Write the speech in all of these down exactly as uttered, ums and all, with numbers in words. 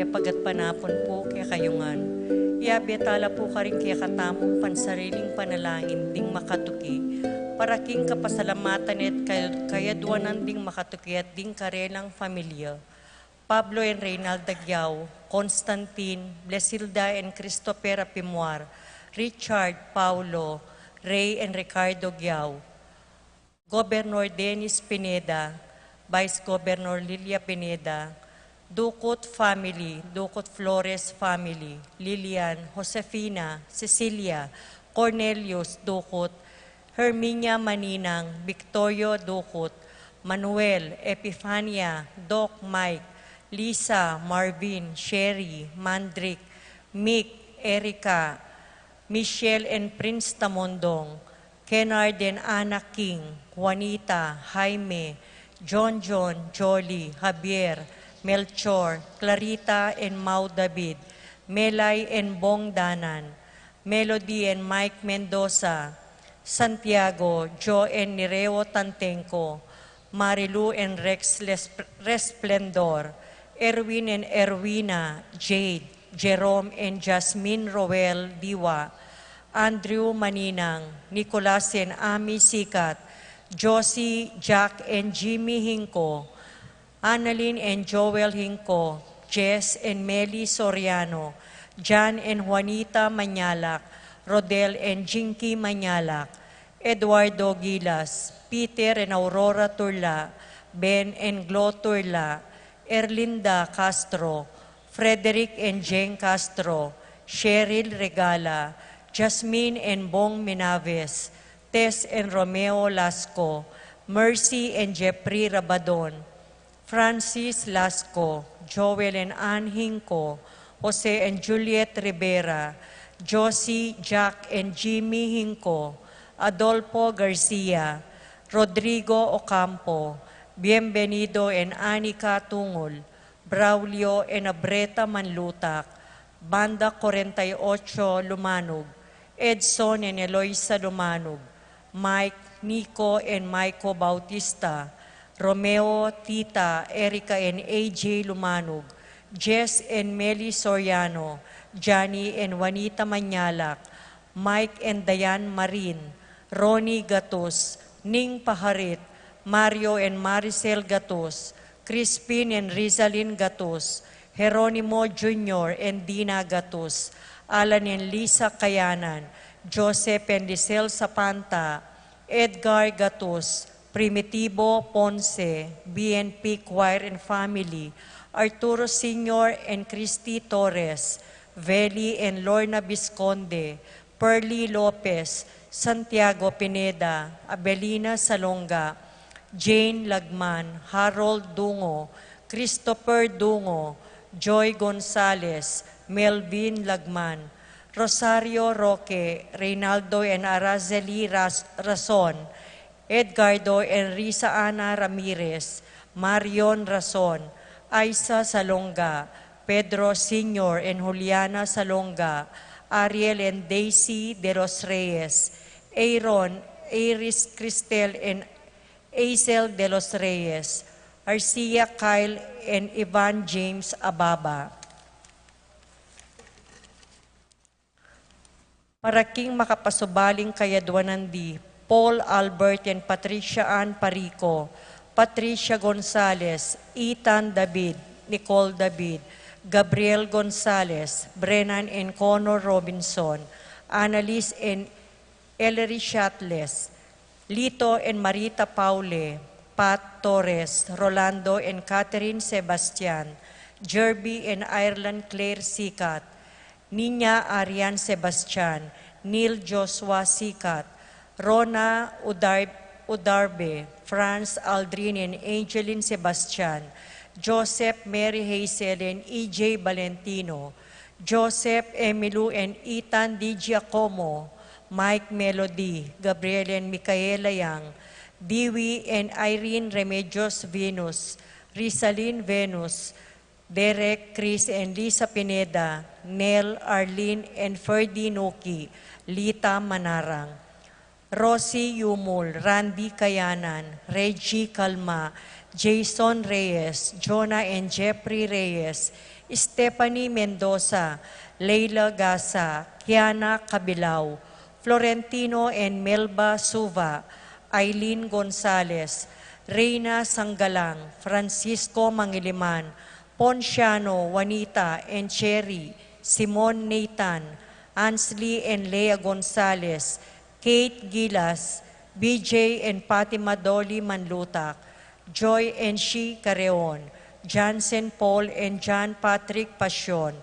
Pagat panapun pu kekayu ngan. Yabe tala pu karing kekatamung pansariling panalangin ding makatuki, para king kapasalamatan at kay-, kayaduanan ding makatuki at ding karelang familia. Pablo and Reynalda Giao, Constantine, Blesilda and Christopher Apimuar, Richard, Paulo, Ray and Ricardo Giao, Gobernador Dennis Pineda, Vice Governor Lilia Pineda, Ducut family, Ducut Flores family, Lilian, Josefina, Cecilia, Cornelius Ducut, Herminia Maninang, Victorio Ducut, Manuel, Epifania, Doc Mike, Lisa, Marvin, Sherry, Mandrick, Mick, Erica, Michelle and Prince Tamondong, Kennard and Anna King, Juanita, Jaime, John John, Jolly, Javier, Melchor, Clarita and Mau David, Melay and Bong Danan, Melody and Mike Mendoza, Santiago, Joe and Nireo Tantengco, Marilu and Rex Les-, Resplendor, Erwin and Erwina, Jade, Jerome and Jasmine Roel Diwa, Andrew Maninang, Nicolas and Ami Sikat, Josie, Jack and Jimmy Hinco, Annalyn and Joel Hinco, Jess and Meli Soriano, Jan and Juanita Mañalak, Rodel and Jinky Mañalak, Eduardo Gilas, Peter and Aurora Turla, Ben and Glo Turla, Erlinda Castro, Frederick and Jane Castro, Cheryl Regala, Jasmine and Bong Minaves, Tess and Romeo Lasco, Mercy and Jeffrey Rabadon, Francis Lasco, Joel and Ann Hinco, Jose and Juliet Rivera, Josie, Jack and Jimmy Hinco, Adolfo Garcia, Rodrigo Ocampo, Bienvenido and Anika Tungul, Braulio and Abreta Manlutak, Banda forty-eight Lumanug, Edson and Eloisa Lumanug, Mike, Nico and Maiko Bautista, Romeo, Tita, Erica and A J Lumanug, Jess and Meli Soriano, Johnny and Juanita Mañalak, Mike and Diane Marin, Ronnie Gatus, Ning Paharit, Mario and Maricel Gatus, Crispin and Rizalin Gatus, Jeronimo Junior and Dina Gatus, Alan and Lisa Kayanan, Joseph and Lisel Sapanta, Edgar Gatus, Primitivo Ponce, B N P Choir and Family, Arturo Senior and Christy Torres, Veli and Lorna Visconde, Pearly Lopez, Santiago Pineda, Abelina Salonga, Jane Lagman, Harold Dungo, Christopher Dungo, Joy Gonzalez, Melvin Lagman, Rosario Roque, Reynaldo and Araceli Ras-, Rason, Edgardo and Risa Ana Ramirez, Marion Rason, Aisa Salonga, Pedro Senior and Juliana Salonga, Ariel and Daisy de los Reyes, Aaron, Iris Cristel and Aisel de los Reyes, Arcia Kyle and Ivan James Ababa. Para king makapasubaling kayaduanan di Paul Albert and Patricia Ann Parico, Patricia Gonzalez, Ethan David, Nicole David, Gabriel Gonzalez, Brennan and Connor Robinson, Annalise and Ellery Shatles, Lito and Marita Paule, Pat Torres, Rolando and Catherine Sebastian, Jerby and Ireland Claire Sikat, Nina Arian Sebastian, Neil Joshua Sikat, Rona Udar-, Udarbe, Franz Aldrin and Angeline Sebastian, Joseph Mary Hazel and E J Valentino, Joseph Emilu and Ethan Di Giacomo, Mike Melody, Gabriel and Micaela Yang, Dewey and Irene Remedios Venus, Rizalin Venus, Derek, Chris and Lisa Pineda, Nel, Arlene and Ferdy Nuki, Lita Manarang, Rosie Yumul, Randy Kayanan, Reggie Calma, Jason Reyes, Jonah and Jeffrey Reyes, Stephanie Mendoza, Leila Gasa, Kiana Cabilao, Florentino and Melba Suva, Aileen Gonzales, Reina Sanggalang, Francisco Mangiliman, Ponciano, Juanita and Cherry, Simon Nathan, Ansley and Lea Gonzales, Kate Gilas, B J and Fatima Dolly Manlutak, Joy and Shi Careon, Jansen Paul and John Patrick Pasion,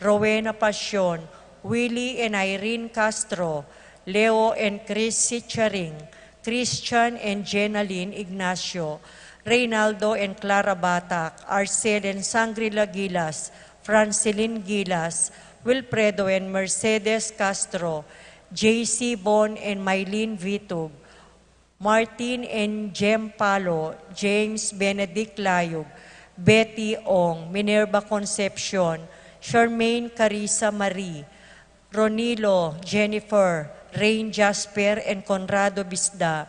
Rowena Pasion, Willie and Irene Castro, Leo and Chris Sicharing, Christian and Jenaline Ignacio, Reynaldo and Clara Batak, Arcel and Sangrila Gilas, Francilin Gilas, Wilfredo and Mercedes Castro, J C Bon and Mylene Vitug, Martin and Jem Palo, James Benedict Layug, Betty Ong, Minerva Concepcion, Charmaine Carissa Marie, Ronilo, Jennifer, Rain Jasper and Conrado Bisda,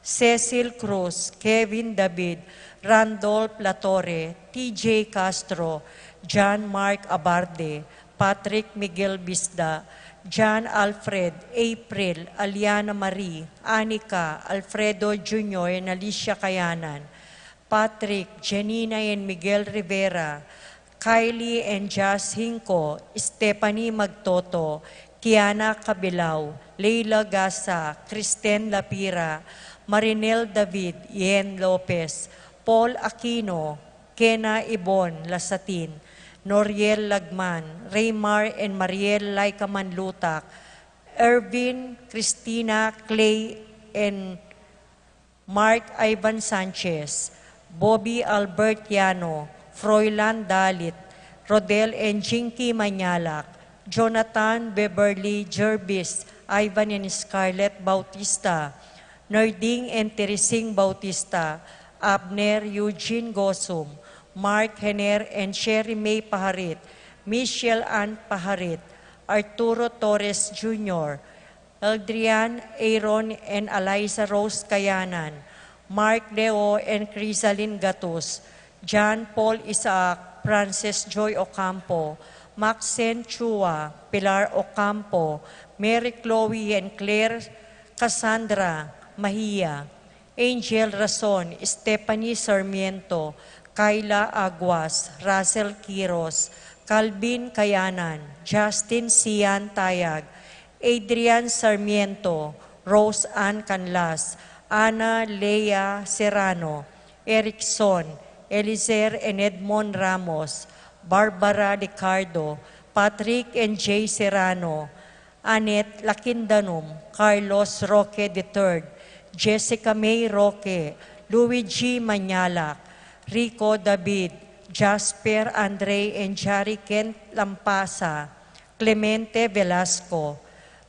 Cecil Cruz, Kevin David, Randolph Latorre, T J Castro, John Mark Abarde, Patrick Miguel Bisda, John Alfred, April, Aliana Marie, Anika, Alfredo Junior and Alicia Kayanan, Patrick, Janina and Miguel Rivera, Kylie and Jas Hinco, Stephanie Magtoto, Kiana Cabilao, Leila Gasa, Kristen Lapira, Marinel David, Yen Lopez, Paul Aquino, Kena Ibon Lasatin, Noriel Lagman, Raymar and Mariel Laika Manlutak, Ervin, Christina, Clay, and Mark Ivan Sanchez, Bobby Albert Yano, Froilan Dalit, Rodel and Jinky Manyalak, Jonathan Beverly Jervis, Ivan and Scarlett Bautista, Nerding and Teresing Bautista, Abner Eugene Gosum, Mark Hener and Sherry May Paharit, Michelle Ann Paharit, Arturo Torres Junior, Eldrian Aaron and Eliza Rose Kayanan, Mark Leo and Crisalin Gatus, John Paul Isaac, Frances Joy Ocampo, Maxen Chua, Pilar Ocampo, Mary Chloe and Claire Cassandra Mahia, Angel Rason, Stephanie Sarmiento, Kyla Aguas, Russell Quiros, Calvin Kayanan, Justin Sian Tayag, Adrian Sarmiento, Rose Ann Canlas, Ana Lea Serrano, Erickson, Elizer and Edmond Ramos, Barbara Licardo, Patrick and Jay Serrano, Annette Lakindanum, Carlos Roque the third, Jessica May Roque, Luigi Manyalak, Rico David, Jasper Andre and Jari Kent Lampasa, Clemente Velasco.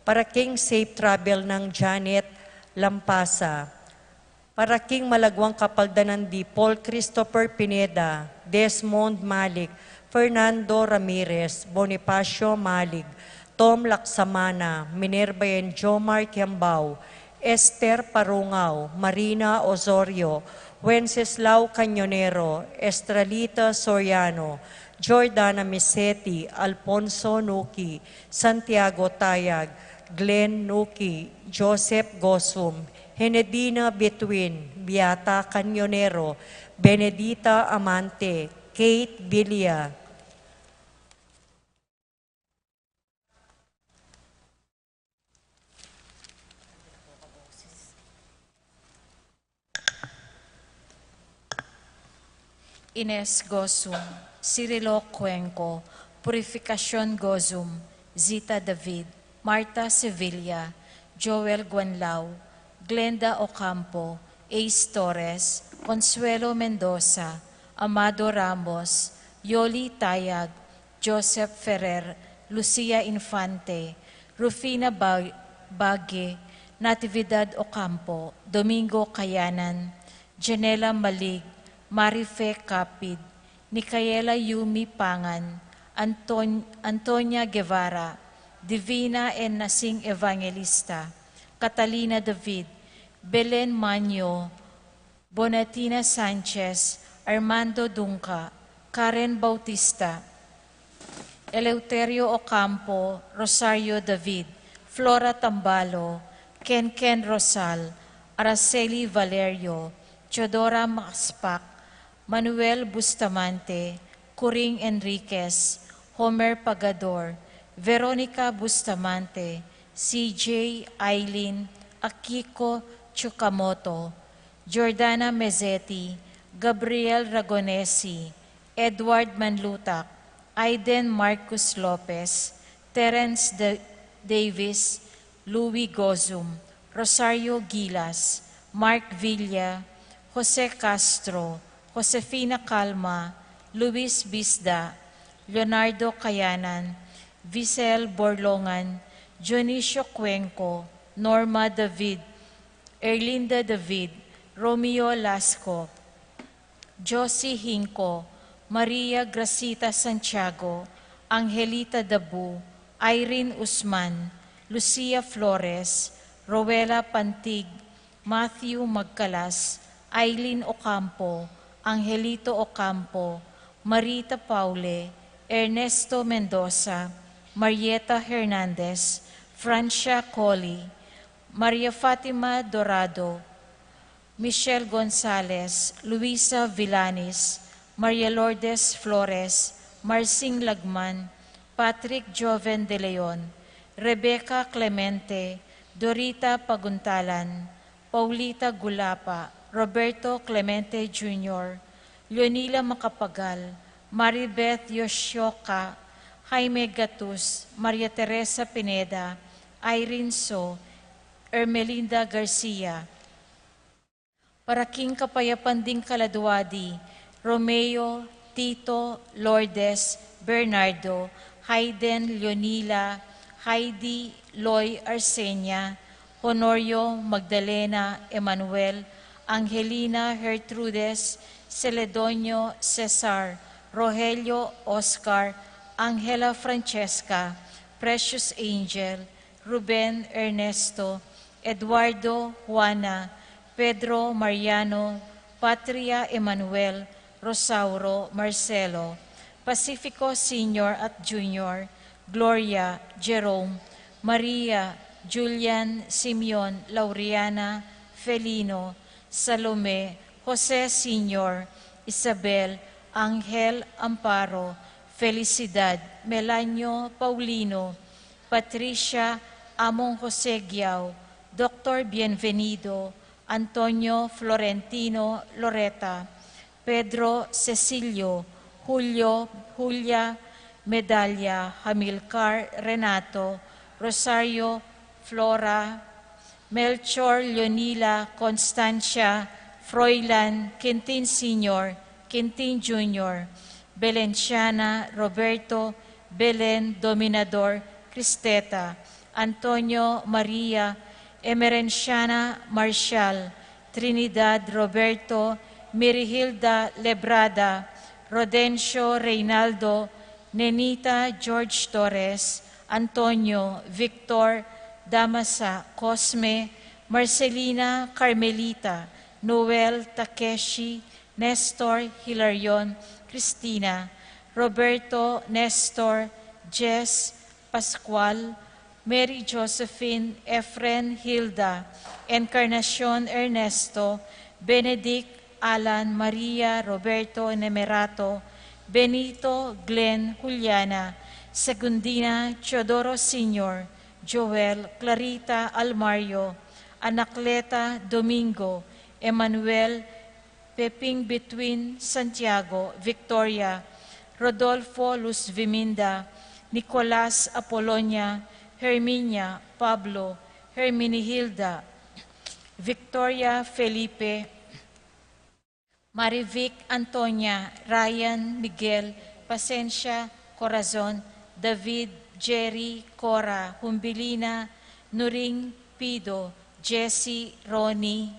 Para king safe travel nang Janet Lampasa. Para king malagwang kapaldanan di Paul Christopher Pineda, Desmond Malik, Fernando Ramirez, Bonifacio Malik, Tom Laksamana, Minerva and Jomar Kiambao, Esther Parungao, Marina Osorio, Wenceslao Cañonero, Estralita Soriano, Jordana Miseti, Alfonso Nuki, Santiago Tayag, Glenn Nuki, Joseph Gosum, Henedina Betwin, Beata Cañonero, Benedita Amante, Kate Bilia. Ines Gosum, Cirilo Cuenco, Purificacion Gosum, Zita David, Martha Sevilla, Joel Guanlao, Glenda Ocampo, Ace Torres, Consuelo Mendoza, Amado Ramos, Yoli Tayag, Joseph Ferrer, Lucia Infante, Rufina Ba-, Bague, Natividad Ocampo, Domingo Kayanan, Janela Malig, Marife Capid, Nikaela Yumi Pangan, Anton-, Antonia Guevara, Divina and Nasing Evangelista, Catalina David, Belen Manyo, Bonatina Sanchez, Armando Dungca, Karen Bautista, Eleuterio Ocampo, Rosario David, Flora Tambalo, Kenken Rosal, Araceli Valerio, Teodora Maspac, Manuel Bustamante, Coring Enriquez, Homer Pagador, Veronica Bustamante, C J Aileen, Akiko Tsukamoto, Jordana Mezzetti, Gabriel Ragonesi, Edward Manlutac, Aiden Marcus Lopez, Terence Da- Davis, Louis Gozum, Rosario Gilas, Mark Villa, Jose Castro, Josefina Calma, Luis Bisda, Leonardo Cayanan, Visel Borlongan, Dionisio Cuenco, Norma David, Erlinda David, Romeo Lasco, Josie Hinco, Maria Gracita Santiago, Angelita Dabu, Irene Usman, Lucia Flores, Rowela Pantig, Matthew Magcalas, Aileen Ocampo, Angelito Ocampo, Marita Paule, Ernesto Mendoza, Marieta Hernandez, Francia Colli, Maria Fatima Dorado, Michelle Gonzalez, Luisa Villanis, Maria Lourdes Flores, Marsing Lagman, Patrick Joven de Leon, Rebecca Clemente, Dorita Paguntalan, Paulita Gulapa, Roberto Clemente Junior, Leonila Macapagal, Maribeth Yoshioka, Jaime Gatus, Maria Teresa Pineda, Irene So, Ermelinda Garcia. Para king kapayapan ding kaladua di, Romeo, Tito, Lourdes, Bernardo, Hayden, Leonila, Heidi, Loy, Arsenia, Honorio, Magdalena, Emmanuel, Angelina, Gertrudes, Celedonio, Cesar, Rogelio, Oscar, Angela, Francesca, Precious Angel, Ruben, Ernesto, Eduardo, Juana, Pedro, Mariano, Patria, Emmanuel, Rosauro, Marcelo, Pacifico Senior at Junior, Gloria, Jerome, Maria, Julian, Simeon, Laureana, Felino, Salome, Jose Senior, Isabel, Angel, Amparo, Felicidad, Melanio, Paulino, Patricia, Among Jose Guiao, Doctor Bienvenido, Antonio, Florentino, Loreta, Pedro, Cecilio, Julio, Julia, Medalia, Hamilcar, Renato, Rosario, Flora, Melchor, Leonila, Constancia, Froilan, Quintin Senior, Quintin Junior, Belenciana, Roberto, Belen, Dominador, Cristeta, Antonio, Maria, Emerenciana, Marcial, Trinidad, Roberto, Mirihilda, Lebrada, Rodencio, Reynaldo, Nenita, George Torres, Antonio, Victor, Damasa, Cosme, Marcelina, Carmelita, Noel, Takeshi, Nestor, Hilarion, Cristina, Roberto, Nestor, Jess, Pascual, Mary Josephine, Efren, Hilda, Encarnacion, Ernesto, Benedict, Alan, Maria, Roberto, Nemerato, Benito, Glenn, Juliana, Segundina, Teodoro Senior, Joel, Clarita, Almario, Anacleta, Domingo, Emmanuel, Peping Between, Santiago, Victoria, Rodolfo, Luz Viminda, Nicolas, Apolonia, Herminia, Pablo, Herminihilda, Victoria, Felipe, Marivic, Antonia, Ryan, Miguel, Pasencia, Corazon, David, Jerry, Cora, Humbilina, Nuring, Pido, Jesse, Ronnie,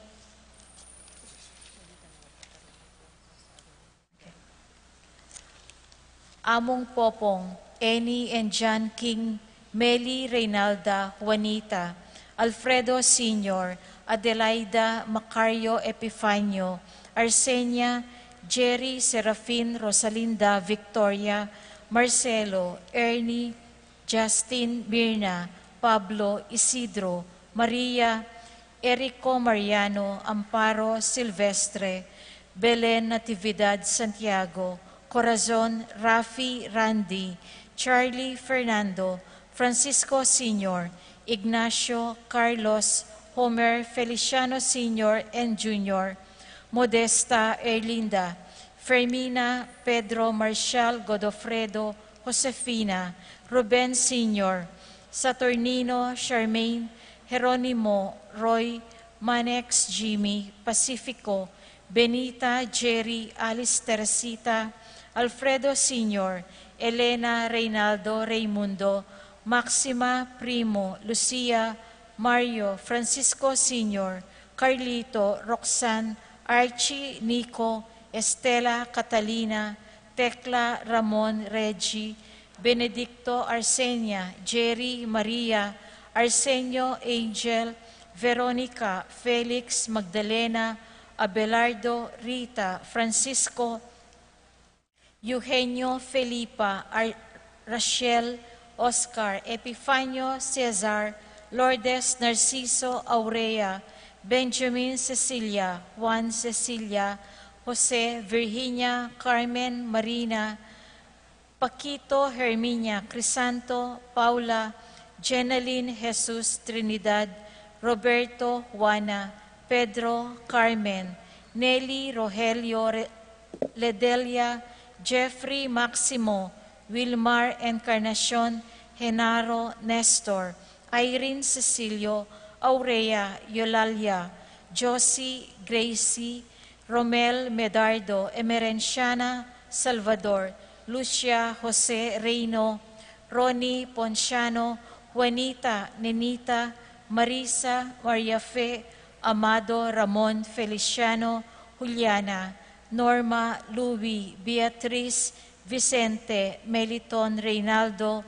Among Popong, Annie and John King, Meli, Reynalda, Juanita, Alfredo Senior, Adelaida, Macario, Epifanio, Arsenia, Jerry, Serafin, Rosalinda, Victoria, Marcelo, Ernie, Justin, Mirna, Pablo, Isidro, Maria, Erico, Mariano, Amparo, Silvestre, Belen, Natividad, Santiago, Corazon, Rafi, Randy, Charlie, Fernando, Francisco Senior, Ignacio, Carlos, Homer, Feliciano Senior and Junior, Modesta, Erlinda, Fermina, Pedro, Marshall, Godofredo, Josefina, Ruben Senior, Saturnino, Charmaine, Jeronimo, Roy, Manex, Jimmy, Pacifico, Benita, Jerry, Alice, Teresita, Alfredo Senior, Elena, Reynaldo, Raymundo, Maxima, Primo, Lucia, Mario, Francisco Senior, Carlito, Roxanne, Archie, Nico, Estela, Catalina, Tecla, Ramon, Reggie, Benedicto, Arsenia, Jerry, Maria, Arsenio, Angel, Veronica, Felix, Magdalena, Abelardo, Rita, Francisco, Eugenio, Felipa, Ar-, Rachel, Oscar, Epifanio, Cesar, Lourdes, Narciso, Aurea, Benjamin, Cecilia, Juan, Cecilia, Jose, Virginia, Carmen, Marina, Paquito, Herminia, Crisanto, Paula, Jenaline, Jesus, Trinidad, Roberto, Juana, Pedro, Carmen, Nelly, Rogelio, Re-, Ledelia, Jeffrey, Maximo, Wilmar, Encarnacion, Genaro, Nestor, Irene, Cecilio, Aurea, Eulalia, Josie, Gracie, Romel, Medardo, Emerenciana, Salvador, Lucia, Jose, Reino, Ronnie, Ponciano, Juanita, Nenita, Marisa, Maria Fe, Amado, Ramon, Feliciano, Juliana, Norma, Louie, Beatriz, Vicente, Meliton, Reynaldo,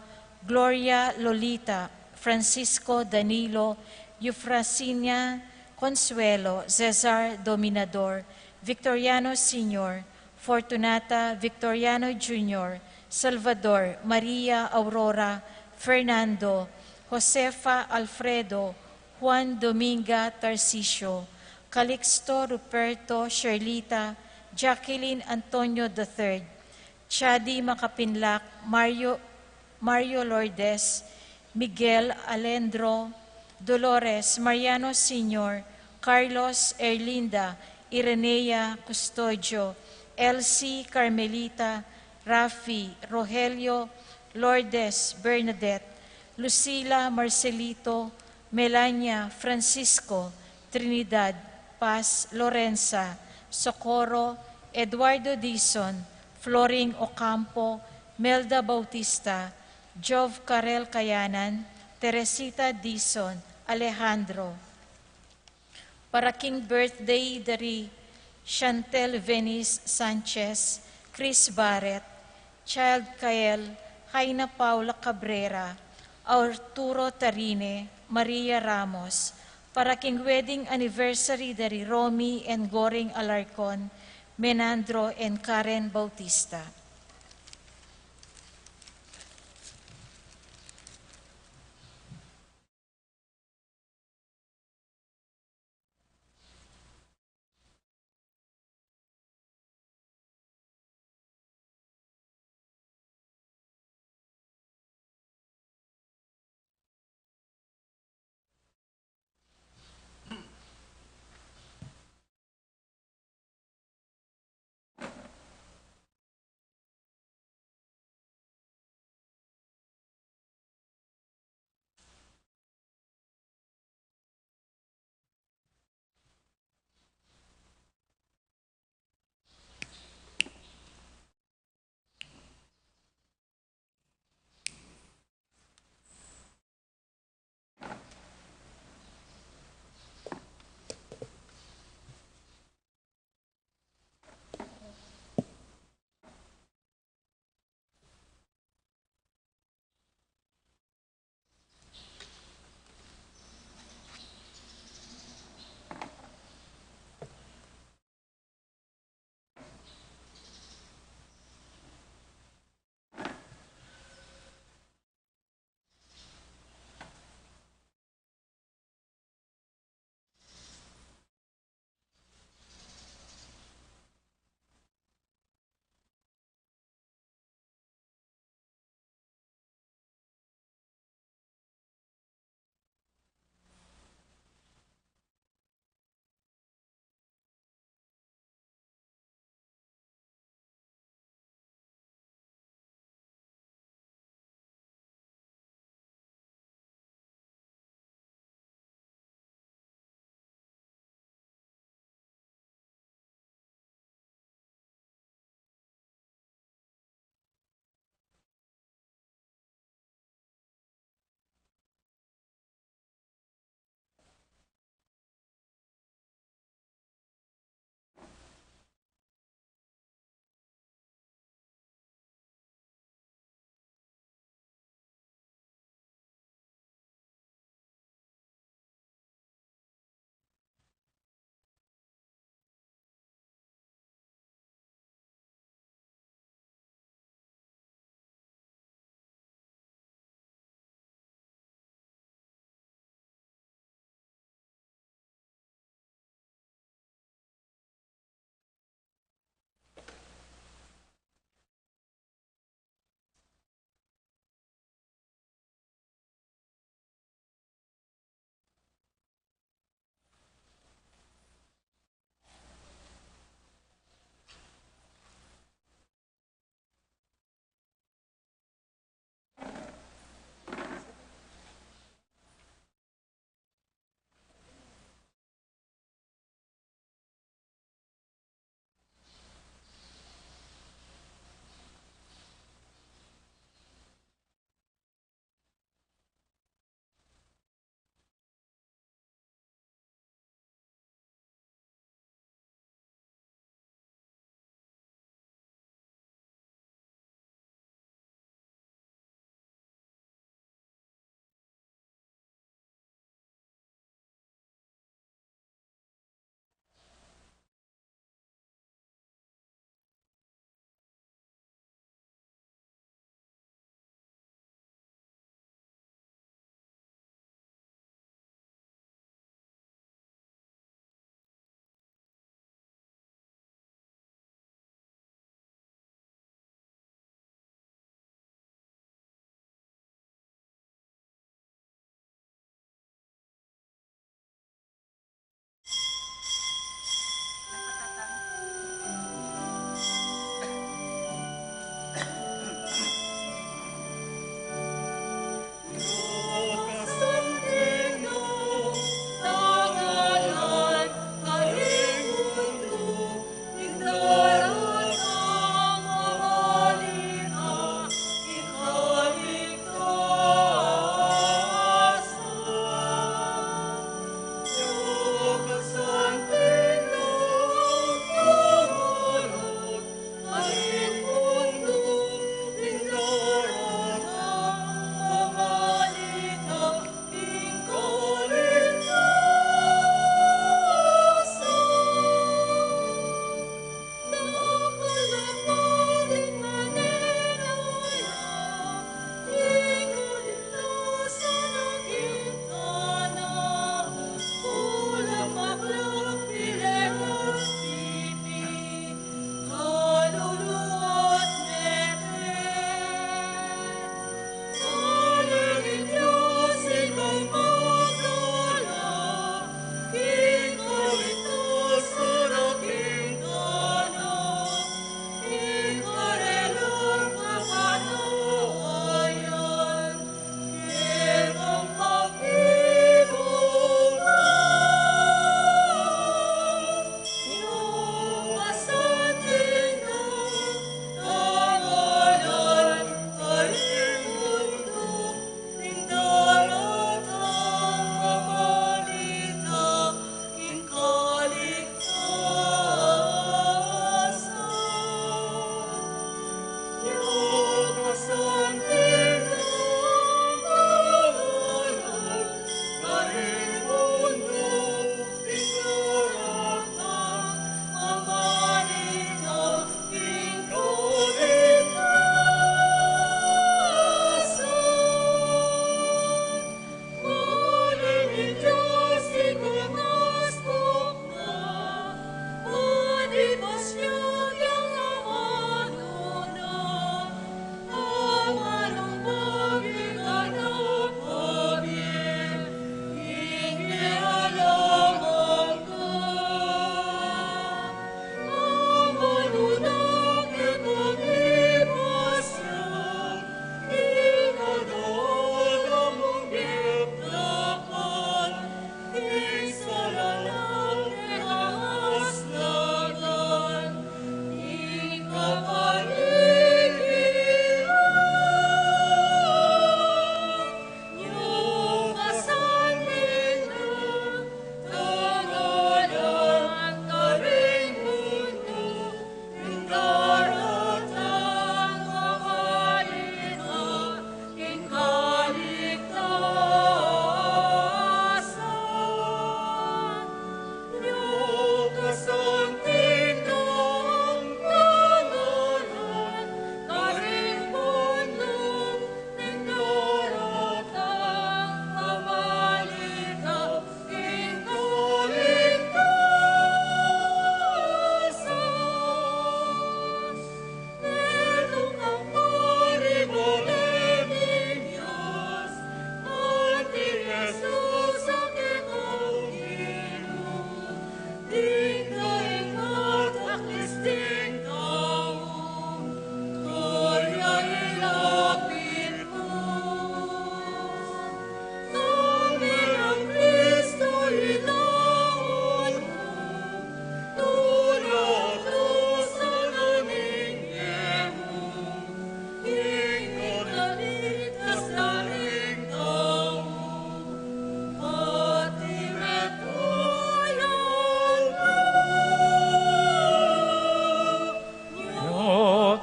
Gloria, Lolita, Francisco, Danilo, Eufrasinia, Consuelo, Cesar, Dominador, Victoriano Senior, Fortunata, Victoriano Junior, Salvador, Maria, Aurora, Fernando, Josefa, Alfredo, Juan, Dominga, Tarcisio, Calixto, Ruperto, Sherlita, Jacqueline, Antonio the third, Chadi, Makapinlak, Mario, Mario Lourdes, Miguel, Alendro, Dolores, Mariano Senior, Carlos, Erlinda, Irenea, Custodio, Elsie, Carmelita, Rafi, Rogelio, Lourdes, Bernadette, Lucila, Marcelito, Melania, Francisco, Trinidad, Paz, Lorenza, Socorro, Eduardo Dizon, Floring Ocampo, Melda Bautista, Jov Karel Kayanan, Teresita Dizon, Alejandro. Para king birthday dari Chantel Venice Sanchez, Chris Barret, Child Kael, Jaina Paula Cabrera, Arturo Tarine, Maria Ramos. Para king wedding anniversary dari Romy and Goring Alarcon, Menandro and Karen Bautista.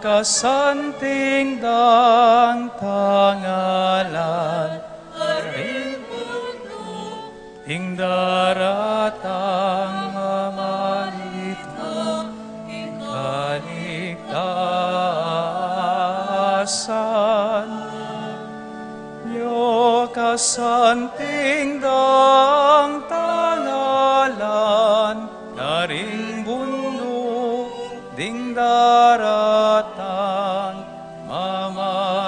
Kasanting dang tangalan, karing bunduk ding daratang mamalita king kaligtasan. Yo kasanting dang tangalan, karing bunduk ding daratang mamalita.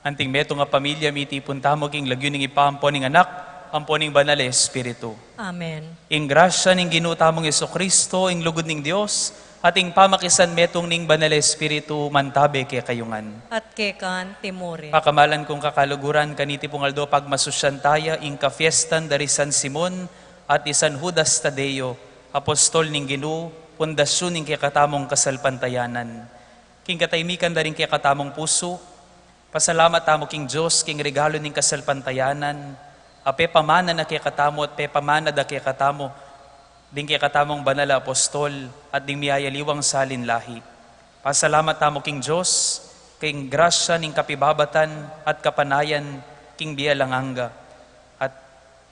Anting metung a pamilya, mitipun tamu king lagyu ning Ibpa, ampo ning Anak, ampo ning Banal a Espiritu. Amen. Ing grasya ning Ginu tamung Jesucristo, ing lugud ning Dios, at ing pamakisanmetung ning Banal a Espiritu, mantabe kekayu ngan. At keka naman murin. Pakamalan kung kakaluguran, kaniti pung aldo pagmasusyan taya ing kafiestan da ri San Simon at i San Judas Tadeo, apostol ning Ginu, pundasyun ning kekatamung kasalpantayanan. King katahimikan da ring kekatamung pusu, pasalamat tamu king Dios king regalu ning kasalpantayanan a pepamana na kekatamu at pepamana da kekatamu ding kekatamung banal a apostol at ding miyayaliwang salin lahi. Pasalamat tamu king Dios king grasya ning kapibabatan at kapanayan king bie alang angga, at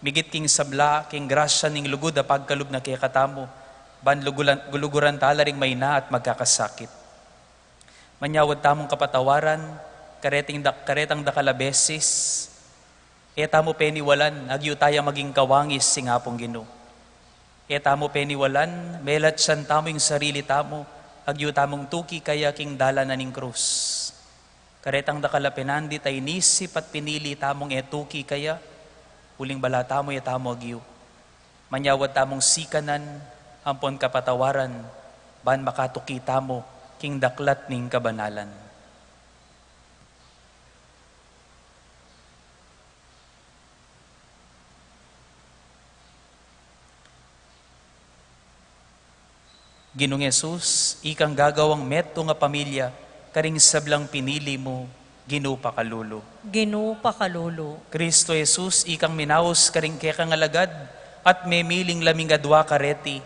migit king sabla king grasya ning lugud a pagkalub na kekatamu, ban lugulan-, luguran tala ring maina at magkakasakit. Manyawad tamung kapatawaran, kareting dak-, karetang dakal a beses, e tamu peniwalan, agyu taya maging kawangis sing Apung Ginu. E tamu peniwalan, melatsan tamu ing sarili tamu, agyu tamung tuki kaya king dalan na ning krus. Karetang dakal a penandit a inisip at pinili tamung e tuki kaya, uling bala tamu e tamu agyu. Manyawad tamung sikanan ampon kapatawaran, ban makatuki tamu king daklat ning kabanalan. Ginung Jesus, ikang gagawang metung a pamilya karing sablang pinili mu, Ginu pakalulu. Ginu pakalulu. Kristo Jesus, ikang minaus karing kekang alagad at memiling labing adua kareti,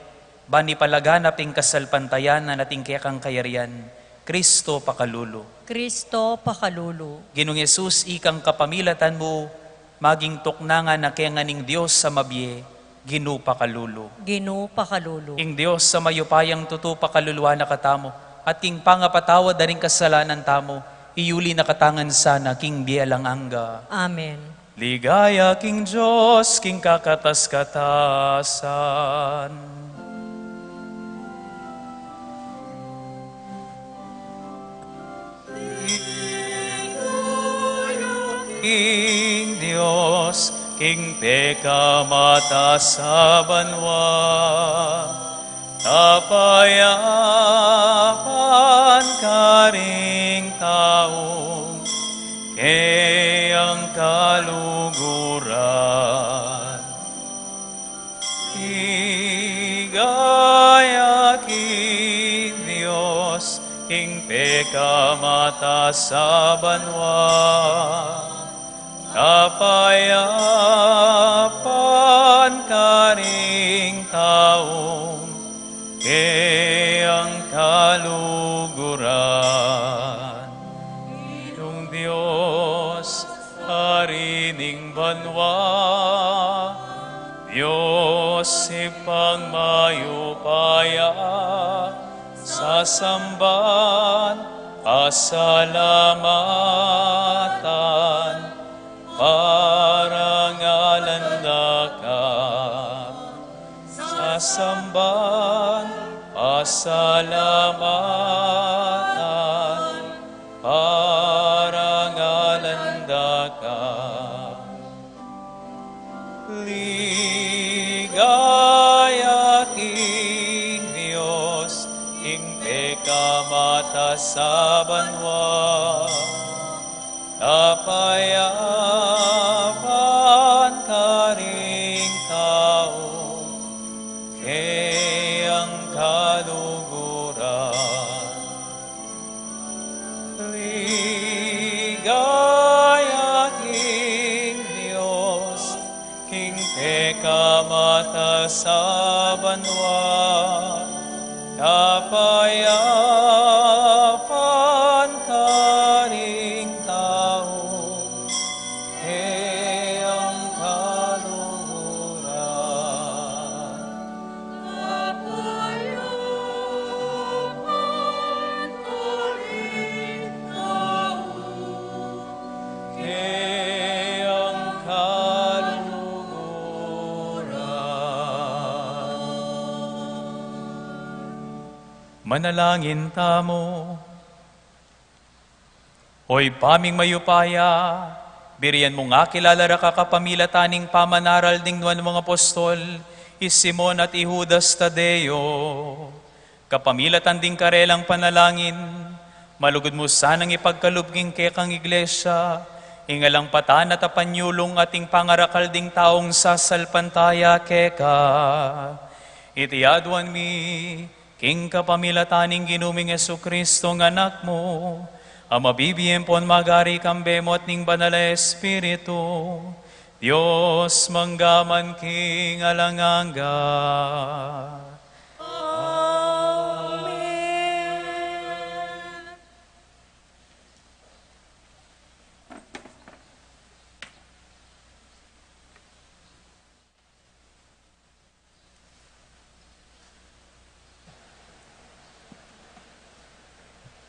ban ipalaganap ing kasalpantayanan at ing kekang kayarian, Kristo pakalulu. Kristo pakalulu. Ginung Jesus, ikang kapamilatan mu, maging tuknangan na kenga ning Dios a mabie, Ginu pakalulu. Ginu pakalulu. Ing Dios a mayupayang tutu pakaluluan na katamu, at king pangapatawad da ring kasalanan tamu, iyuli na katamu ngan sana king bie alang angga. Amen. Ligaya king Dios, king kakatas-katasan. Ligaya king Dios, king pekamataasan a banua. Kapayapan karing taung keyang kaluguran. Ligaya king Dios, king pekamataasan a banua. Kapayapan karing taung keyang kaluguran. Ginung Dios, Ari ning banua, Dios Ibpang mayupaya, sasamban, pasalamatan, parangalan da ka. Sasamban, pasalamatan, parangalan da ka. Ligaya king Dios, king pekamataasan a banua. Kapayapan karing taung Kapayapan karing tau, e ang kaluguran. Kapayapan karing tau, e ang kaluguran. Manalangin tamu. O Ibpa ming mayupaya, birian mung akilala raka kapamilatan ning pamanaral ding nuan mung apostol, i Simon at i Judas Tadeo. Kapamilatan ding karelang panalangin, malugud mu sanang ipagkalub king kekang iglesia ing alang patan at apanyulung at ing pangarakal ding taung sasalpantaya keka. Iti aduan mi king kapamilatan ning Ginu ming Jesucristo, a Anak mu, a mabibie ampon magari kambe mu at ning Banal a Espiritu, Dios mangga man king alang angga. Amen.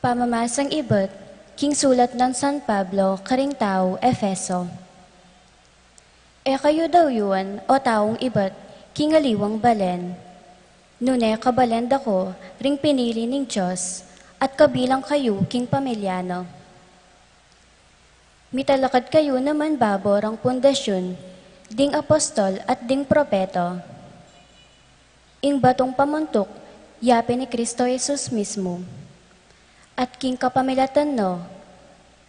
Pamamasang ibat king sulat nang San Pablo karing taung Efeso. E kayu dauyuan, o taung ibat, king aliwang balen, nune kabalen da ko ring pinili ning Dios, at kabilang kayu king pamilya na. Mitalakad kayu naman babo rang pundasyun ding apostol at ding propeta. Ing batung pamuntuk, yapin i Cristo Jesus mismu. At king kapamilatan na,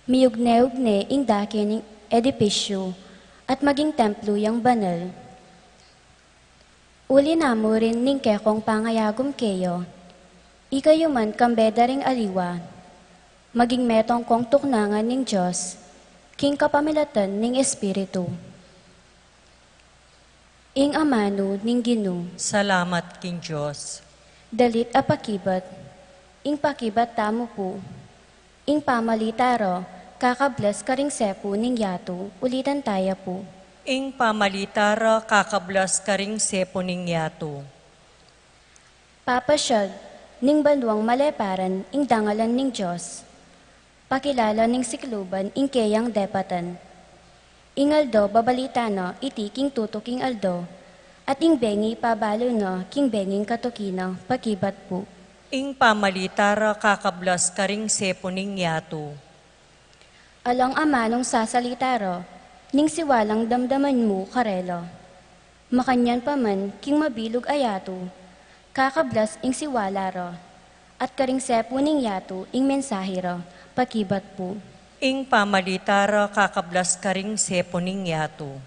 miugne-ugne ing dake ning edipisyu at maging templu yang banal. Uli na mu rin ning kekong pangayagum keya, ikayu man kambe da ring aliwa, maging metung kong tuknangan ning Dios, king kapamilatan ning Espiritu. Ing amanu ning Ginu. Salamat king Dios. Dalit a pakibat. Ing pakibat tamu pu. Ing pamalita ra, kakablas karing sepu ning yatu, ulitan taya pu. Ing pamalita ra, kakablas karing sepu ning yatu. Papasyag ning banuang maleparan ing dangalan ning Dios. Pakilala ning sikluban ing keyang depatan. Ing aldo babalita na iti king tutuking aldo, at ing bengi pabalu na king benging katuki na, pakibat pu. Ing pamalita ra kakablas karing sepu ning yatu. Alang amanung sasalita ra, ning siwalang damdaman mu karela. Makanyan pa man king mabilug a yatu, kakablas ing siwala ra, at karing sepu ning yatu ing mensahe ra, pakibat pu. Ing pamalita ra kakablas karing sepu ning yatu.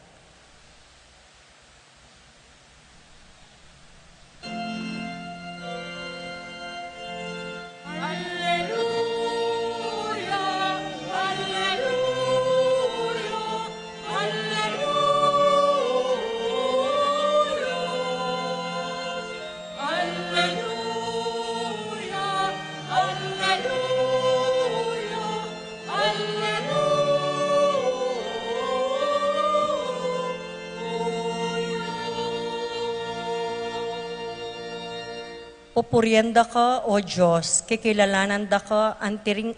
Pupurian da ka, O Dios, kikilalanan da ka, antiring,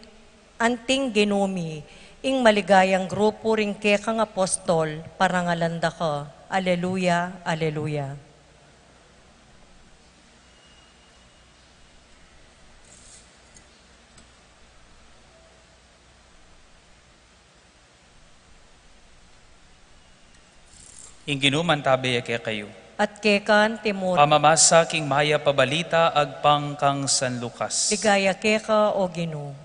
anting Ginu mi, ing maligayang grupu ring kekang apostol, parangalan da ka. Aleluya, aleluya. Ing Ginu mantabe ya kekayu. At keka antimurin. Pamamasa king mayap a balita agpang kang San Lucas. Ligaya keka, O Ginu.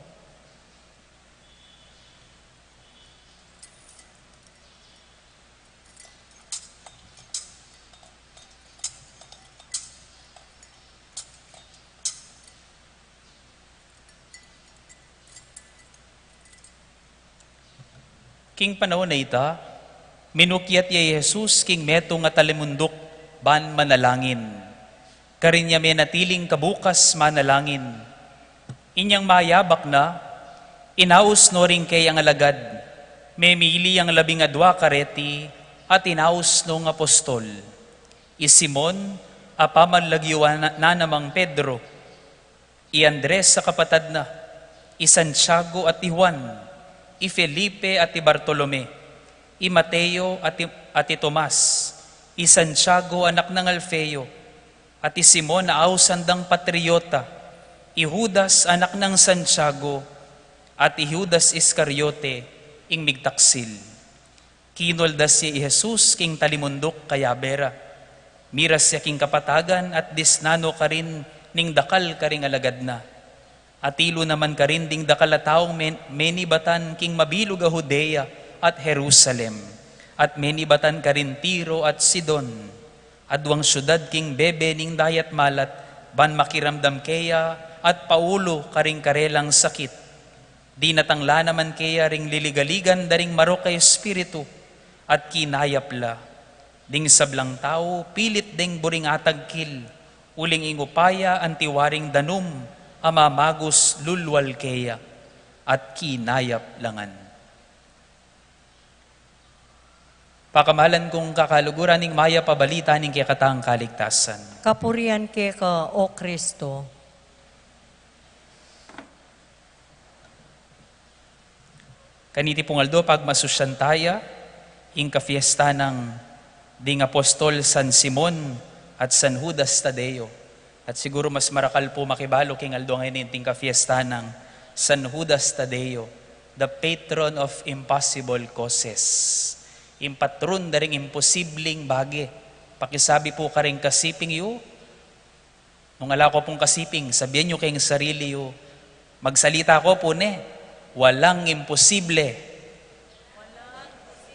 King panaun a ita, minukyat ya i Jesus king metung a talimunduk ban manalangin. Karin ya menatiling kabukas manalangin. Inyang mayabak na, inaus no ring keyang alagad, memili yang labing adua kareti, at inaus nong apostol. I Simon, a pamalagyuan na, na namang Pedro, i Andres a kapatad na, i Santiago at i Juan, i Felipe at i Bartolome, i Mateo at i, at i Tomas, i Santiago anak nang Alfeo, at i Simon a ausan dang Patriota, i Judas anak nang Santiago, at i Judas Iscariote, ing migtaksil. Kinuldas ya i Jesus king talimunduk kayabe ra. Miras ya king kapatagan at disnan no karin ning dakal karing alagad na. Atilu naman karin ding dakal a taung men-, menibatan king mabilug a Judea at Jerusalem, at menibatan karin Tiro at Sidon, aduang siudad king bebe ning dayat malat, ban makiramdam keya at paulu karing karelang sakit. Dinatang la naman keya ring liligaligan da ring marok a espiritu, at kinayap la. Ding sablang tau pilit deng buring atagkil, uling ing upaya anti waring danum a mamagus lulwal keya, at kinayap la ngan. Pakamalan kung kakaluguran, ing mayap a balita ning kekatang kaligtasan. Kapurian keka, O Kristo. Kaniti pung aldo, pagmasusyan taya ing kafiesta nang ding apostol San Simon at San Judas Tadeo. At siguru mas marakal pu makibalu king aldo ngeni ing kafiesta nang San Judas Tadeo, the patron of impossible causes. Ing patrun da ring imposibleng bage. Pakisabi pu karing kasiping yu, nung ala ko pung kasiping, sabian yu keng sarili yu, magsalita ko pu ne, walang imposible.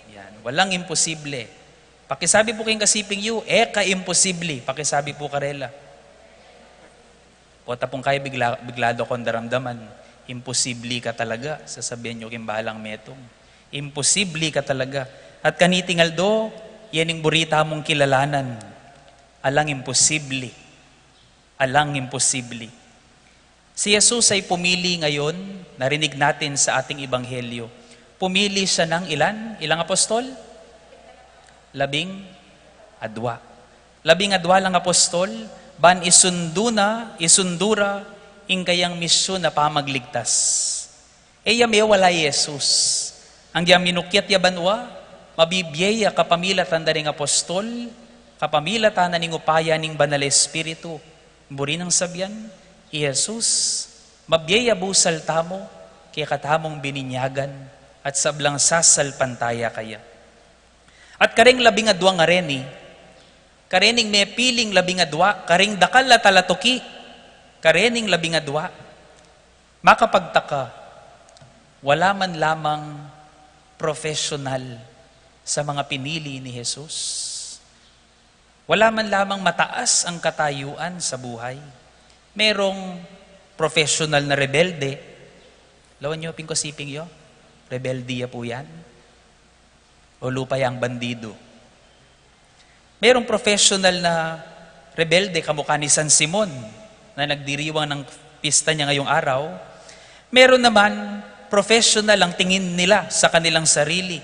Yan, walang imposible. Pakisabi pu keng kasiping yu, e ka imposible. Pakisabi pu karela. Pota pung kaya bigla, bigla da kong daramdaman, imposible ka talaga, sasabian yu king balang metung. Imposible ka talaga. At kaniting aldo, yan ing buri tamung kilalanan. Alang imposible. Alang imposible. Si Jesus ay pumili ngayon, narinig natin sa ating ebanghelyo. Pumili siya ng ilan? Ilang apostol? Labing adwa. Labing adwa lang apostol, ban isundu na, isundu ra, ing kayang misyon a pamagligtas. E ya mewala i Jesus. Anggiyang minukyat ya banua, mabibie ya kapamilatan da ring apostol, kapamilatan na ning upaya ning Banal a Espiritu. Buri nang sabian, i Jesus, mabie ya busal tamu, kekatamung bininyagan, at sablang sasalpantaya kaya. At kareng labing adwa ngareni, karening mepiling labing adwa, kareng dakal a talatuki, karening labing adwa, makapagtaka, wala man lamang professional sa mga pinili ni Jesus. Wala man lamang mataas ang katayuan sa buhay. Merong professional na rebelde. Lawan yu pin kasiping yu, rebelde ya pu yan. O lupa yang bandido. Merong professional na rebelde, kamukha ni San Simon, na nagdiriwang ng pista niya ngayong araw. Meron naman professional ang tingin nila sa kanilang sarili,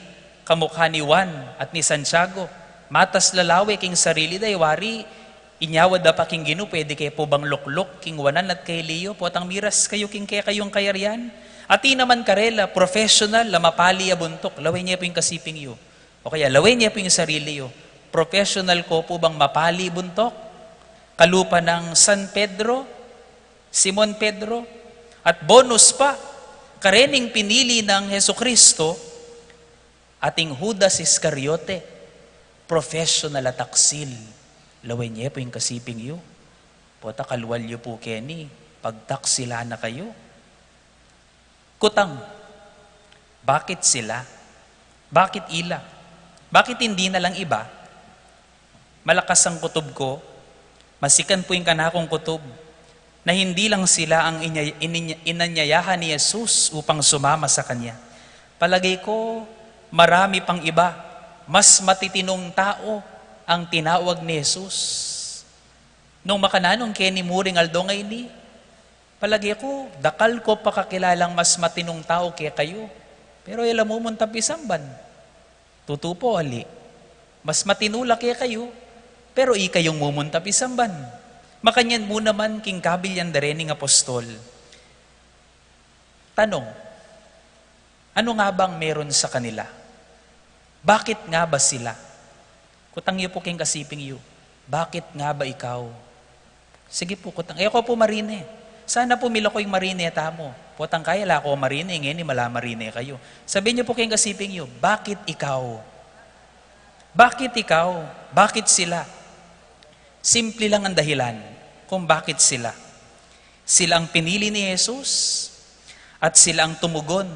kamukha ni Juan at ni Santiago. Matas lalawe king sarili da, e wari, inyawad da pa king Ginu, pwede ke pu bang lukluk king wanan at keliyu, potang miras kayu king kekayung kayarian? Atin naman karela, professional, a mapali a buntuk, lawen ye pu ing kasiping yu. O kaya, lawen ye pu ing sarili yu. Professional ko pu bang mapali buntuk? Kalupa nang San Pedro, Simon Pedro, at bonus pa, karening pinili nang Jesucristo, ating Judas Iscariote, professional a taksil. Lawen ye pu ing kasiping yu. Pota kalwal yu pu keni, pagtaksilan na kayu. Kutang, bakit sila? Bakit ila? Bakit hindi na lang iba? Malakas ang kutob ko, masikan pu ing kanakung kutob, na hindi lang sila ang inya-, ininya-, inanyayahan ni Jesus upang sumama sa kanya. Palagay ko, marami pang iba, mas matitinong tao ang tinawag ni Jesus. Nung makananu ing keni mu ring aldo ngeni, palage ku, dakal ku pakakilalang mas matinung tau kekayu, pero e la mumunta pisamban. Tutu pu, ali. Mas matinu la kekayu, pero ikayung mumunta pisamban. Makanyan mu naman king kabilyan da reng apostol. Tanung, ano nga bang meron sa kanila? Bakit nga ba sila? Kutang yu pu king kasiping yu, bakit nga ba ikaw? Sige pu, kutang, e ku pu marine. Sana pu milako ing marine tamu. Potang kaya la ku marine, ngeni mala marine kayu. Sabian yu pu king kasiping yu, bakit ikaw? Bakit ikaw? Bakit sila? Simple lang ang dahilan kung bakit sila. Sila ang pinili ni Jesus at sila ang tumugon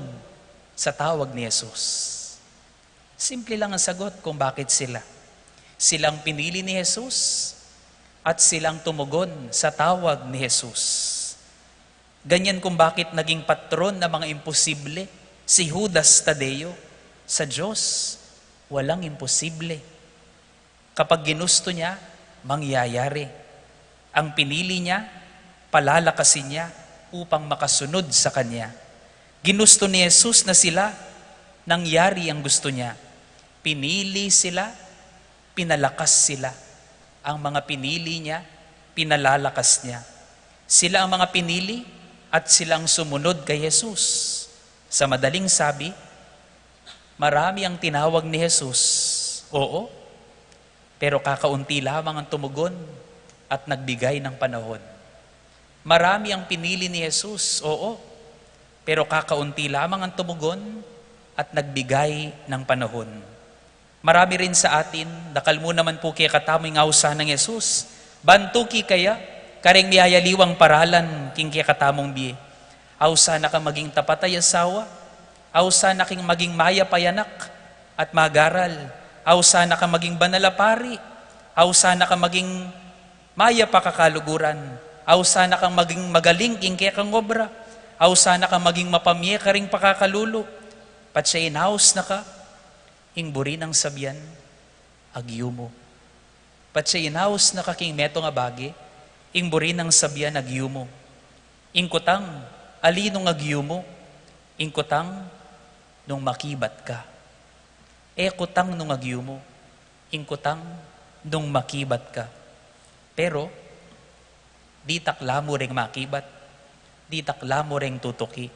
sa tawag ni Jesus. Simple lang ang sagot kung bakit sila. Sila ang pinili ni Jesus at sila ang tumugon sa tawag ni Jesus. Ganyan kung bakit naging patron ng mga imposible si Judas Tadeo. Sa Diyos, walang imposible. Kapag ginusto niya, mangyayari. Ang pinili niya, palalakasin niya upang makasunod sa kanya. Ginusto ni Jesus na sila, nangyari ang gusto niya. Pinili sila, pinalakas sila. Ang mga pinili niya, pinalalakas niya. Sila ang mga pinili at sila ang sumunod kay Jesus. Sa madaling sabi, marami ang tinawag ni Jesus. Oo, pero kakaunti lamang ang tumugon at nagbigay ng panahon. Marami ang pinili ni Jesus, oo, pero kakaunti lamang ang tumugon at nagbigay ng panahon. Marami rin sa atin, dakal mu naman pu kekatamu ing ausan nang Jesus, ban tuki kaya, kareng miyayaliwang paralan king kekatamung bie. Ausan na kang maging tapat a asawa, ausan na kang maging mayap a anak at mag-aral, ausan na kang maging banal a pari, ausan na kang maging mayap a kakaluguran, ausan na kang maging magaling king kekang obra, ausan na kang maging mapamie karing pakakalulu, patse inaus na ka, ing buri nang sabian, agyu mu. Patse inaus na ka king metung a bage, ing buri nang sabian, agyu mu. Ing kutang, ali nung agyu mu? Ing kutang, nung makibat ka. E kutang nung agyu mu, ing kutang nung makibat ka. Pero, ditak la mu reng makibat, ditak la mu reng tutuki.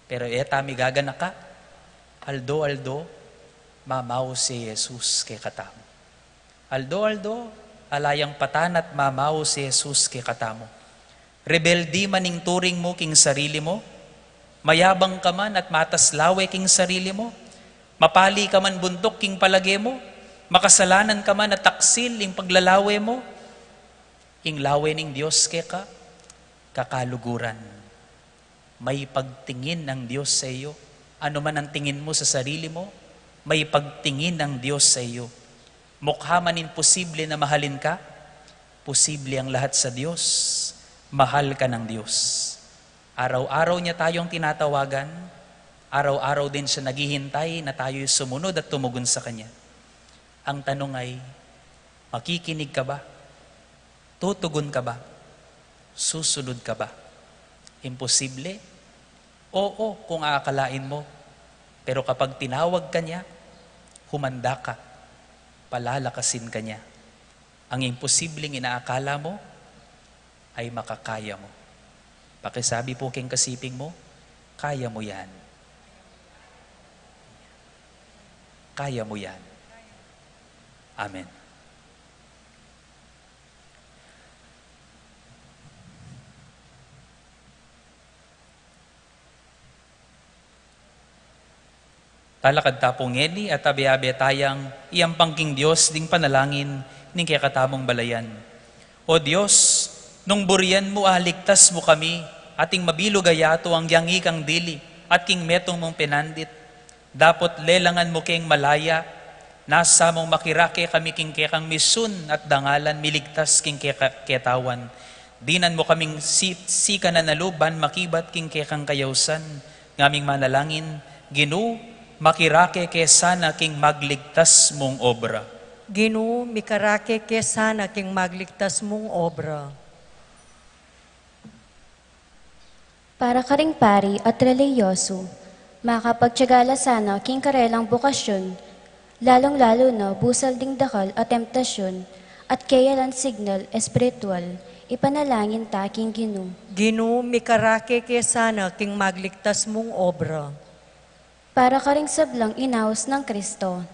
Pero e ta migaganaka, aldo-aldo, mamaus i Jesus kekatamu. Aldo-aldo, ala yang patan at mamaus i Jesus kekatamu. Rebelde man ing turing mu king sarili mu, mayabang ka man at matas lawe king sarili mu, mapali ka man buntuk king palage mu, makasalanan ka man at taksil ing paglalawe mu, ing lawe ning Dios keka, kakaluguran. May pagtingin ang Dios sa iyo. Ano man ang tingin mo sa sarili mo, may pagtingin ang Dios sa iyo. Mukha man imposible na mahalin ka, posible ang lahat sa Dios. Mahal ka ng Dios. Araw-araw niya tayong tinatawagan, araw-araw din siya naghihintay na tayo'y sumunod at tumugon sa Kanya. Ang tanong ay, makikinig ka ba? Tutugon ka ba? Susunod ka ba? Imposible? Oo, kung aakalain mo. Pero kapag tinawag ka niya, humanda ka. Palalakasin ka niya. Ang imposibleng inaakala mo ay makakaya mo. Pakisabi po keng kasiping mo, kaya mo yan. Kaya mo yan. Amen. Talakad ta pu ngeni at abe-abe tayang iyampang king Dios ding panalangin ning kekatamung balayan. O Dios, nung burian mu a ligtas mu kami, ating mabilug a yatu anggiyang ikang dili, at king metung mung penandit, dapot lelangan mu keng malaya, nasa mung makirake kami king kekang misyun at dangalan miligtas king keka-, ketawan. Dinan mu kaming si-, sikanan a lub ban makibat king kekang kayausan, ngaming manalangin, Ginu, makirake ke sana king magligtas mung obra. Ginu, mikarake ke sana king magligtas mung obra. Para karing pari at relihiyosu, makapagtiaga la sana king karelang bokasyun, lalung-lalu na busal ding dakal a temptasyun at keya lang signal espiritual, ipanalangin ta king Ginu. Ginu, mikarake ke sana king magligtas mung obra. Para karing sablang inaus nang Kristo,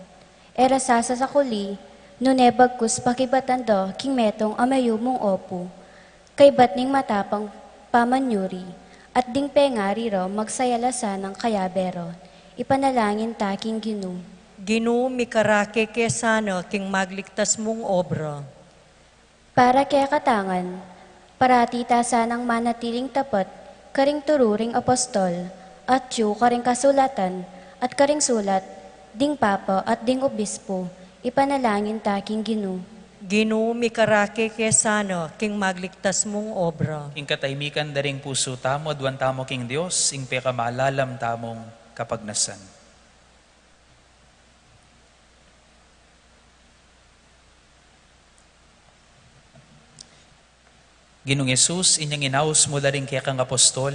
e ra sasakuli, nune bagkus pakibatan da king metung a mayumung opu, kaybat ning matapang pamanyuri, at ding pengari ra magsaya la sanang kayabe ra, ipanalangin ta king Ginu. Ginu, mikarake ke sana king magligtas mung obra. Para kekatang ngan, parati ta sanang manatiling tapat karing turu ring apostol, atyu karing kasulatan, at karing sulat ding papa at ding obispo, ipanalangin ta king Ginu. Ginu, mikarake ke sana king magligtas mung obra. Ing katahimikan da ring pusu tamu, aduan tamu king Dios, ing pekamalalam tamung kapagnasan. Ginung Jesus, inyang inaus mu la ring kekang apostol,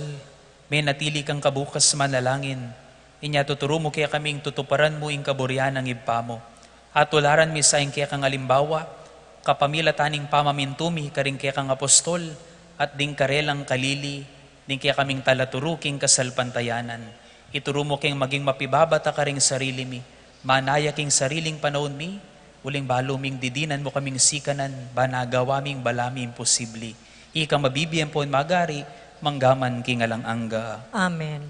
menatili kang kabukas manalangin, inya tuturu mu kekaming tutuparan mu ing kaburian nang Ibpa mu. Atularan mi sa ing kekang alimbawa, kapamilatan ning pamamintu mi karing kekang apostol, at ding karelang kalili, ding kekaming talaturu king kasalpantayanan. Ituru mu keng maging mapibabata karing sarili mi, manaya king sariling panaun mi, uling balu ming didinan mu kaming sikanan, ban agawa ming bala ming imposibli. Ika mabibie ampon magari, mangga man king alang angga. Amen.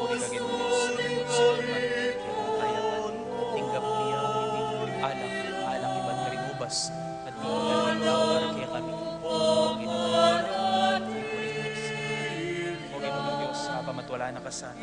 Puri ka king Dios, king Dios king Ibpa, king kayatan, tinggap mi ya ing alak, alak ibat karing ubas, at king kekami, king Ginu, king puri king Dios. O Ginu Dios, a pamatuala na ka sana,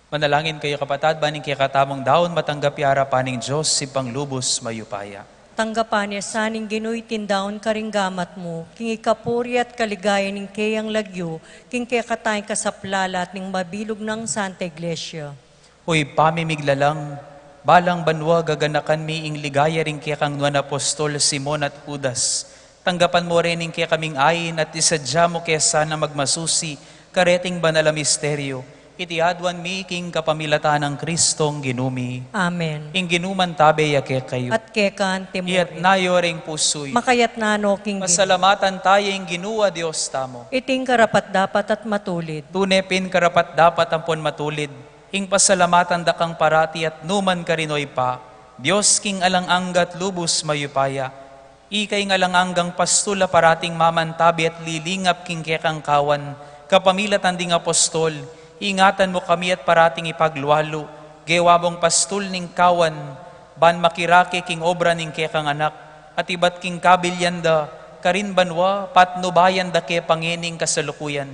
Manalangin kayu, kapatad, ban ing kekatamung daun matanggap ya arapan ning Dios, Ibpang lubus mayupaya. Tanggapan na sa ning Ginu iting daun karing gamat mu, king ikapuri at kaligayan ning keyang lagyu, king kekatang kasaplalan at ning mabilug nang Santa Iglesia. Uy pamimiglalang, balang banua gaganakan mi ing ligaya ring kekang nuan apostol Simon at Judas. Tanggapan mu rin ing kekaming ain at isadya mu ke sana magmasusi kareting banal a misteryo. Iti aduan mi king kapamilatan nang Kristong Ginu mi. Amen. Ing Ginu mantabe ya kekayu. At keka naman. Iyatas yu ring pusu yu. Makayatas no king Ginu. Pasalamatan taya ing Ginu a Dios tamu. Iting karapat-dapat at matulid. Tune pin karapat-dapat ampon matulid ing pasalamatan da kang parati at nukarin man, Ibpa, Dios king alang angga at lubus mayupaya. Ika ing alang anggang pastul a parating mamantabe at lilingap king kekang kawan, kapamilatan ding apostol, ingatan mu kami at parating ipaglualu, gewa mung pastul ning kawan, ban makirake king obra ning kekang Anak, at ibat king kabilian da karin banua, patnubayan da ke pa ngening kasalukuyan.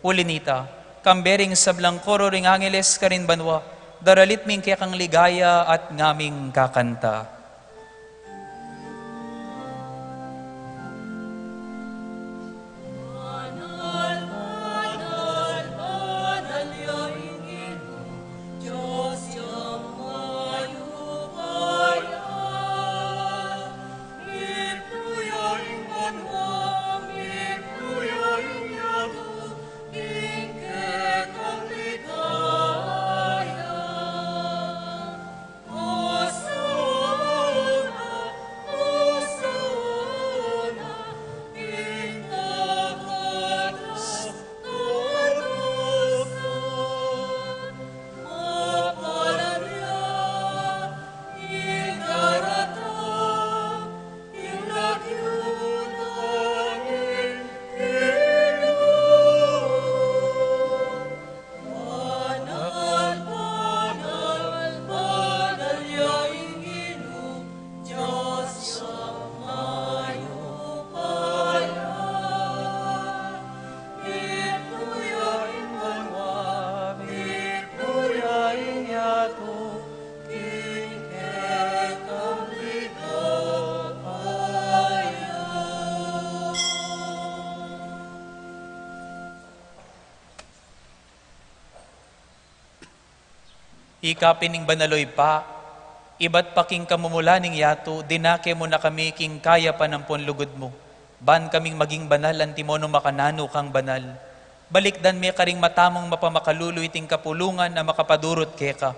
Uli na nita, kambe ring sablang koro ring angeles karin banua, daralit mi ing kekang ligaya at ngaming kakanta. Ika pin ing banal, Ibpa, ibat pa king kamumulan ning yatu, dinake mu na kami king kayapan ampon lugud mu, ban kaming maging banal antimo nung makananu kang banal. Balikdan me karing mata mung mapamakalulu iting kapulungan a makapadurut keka.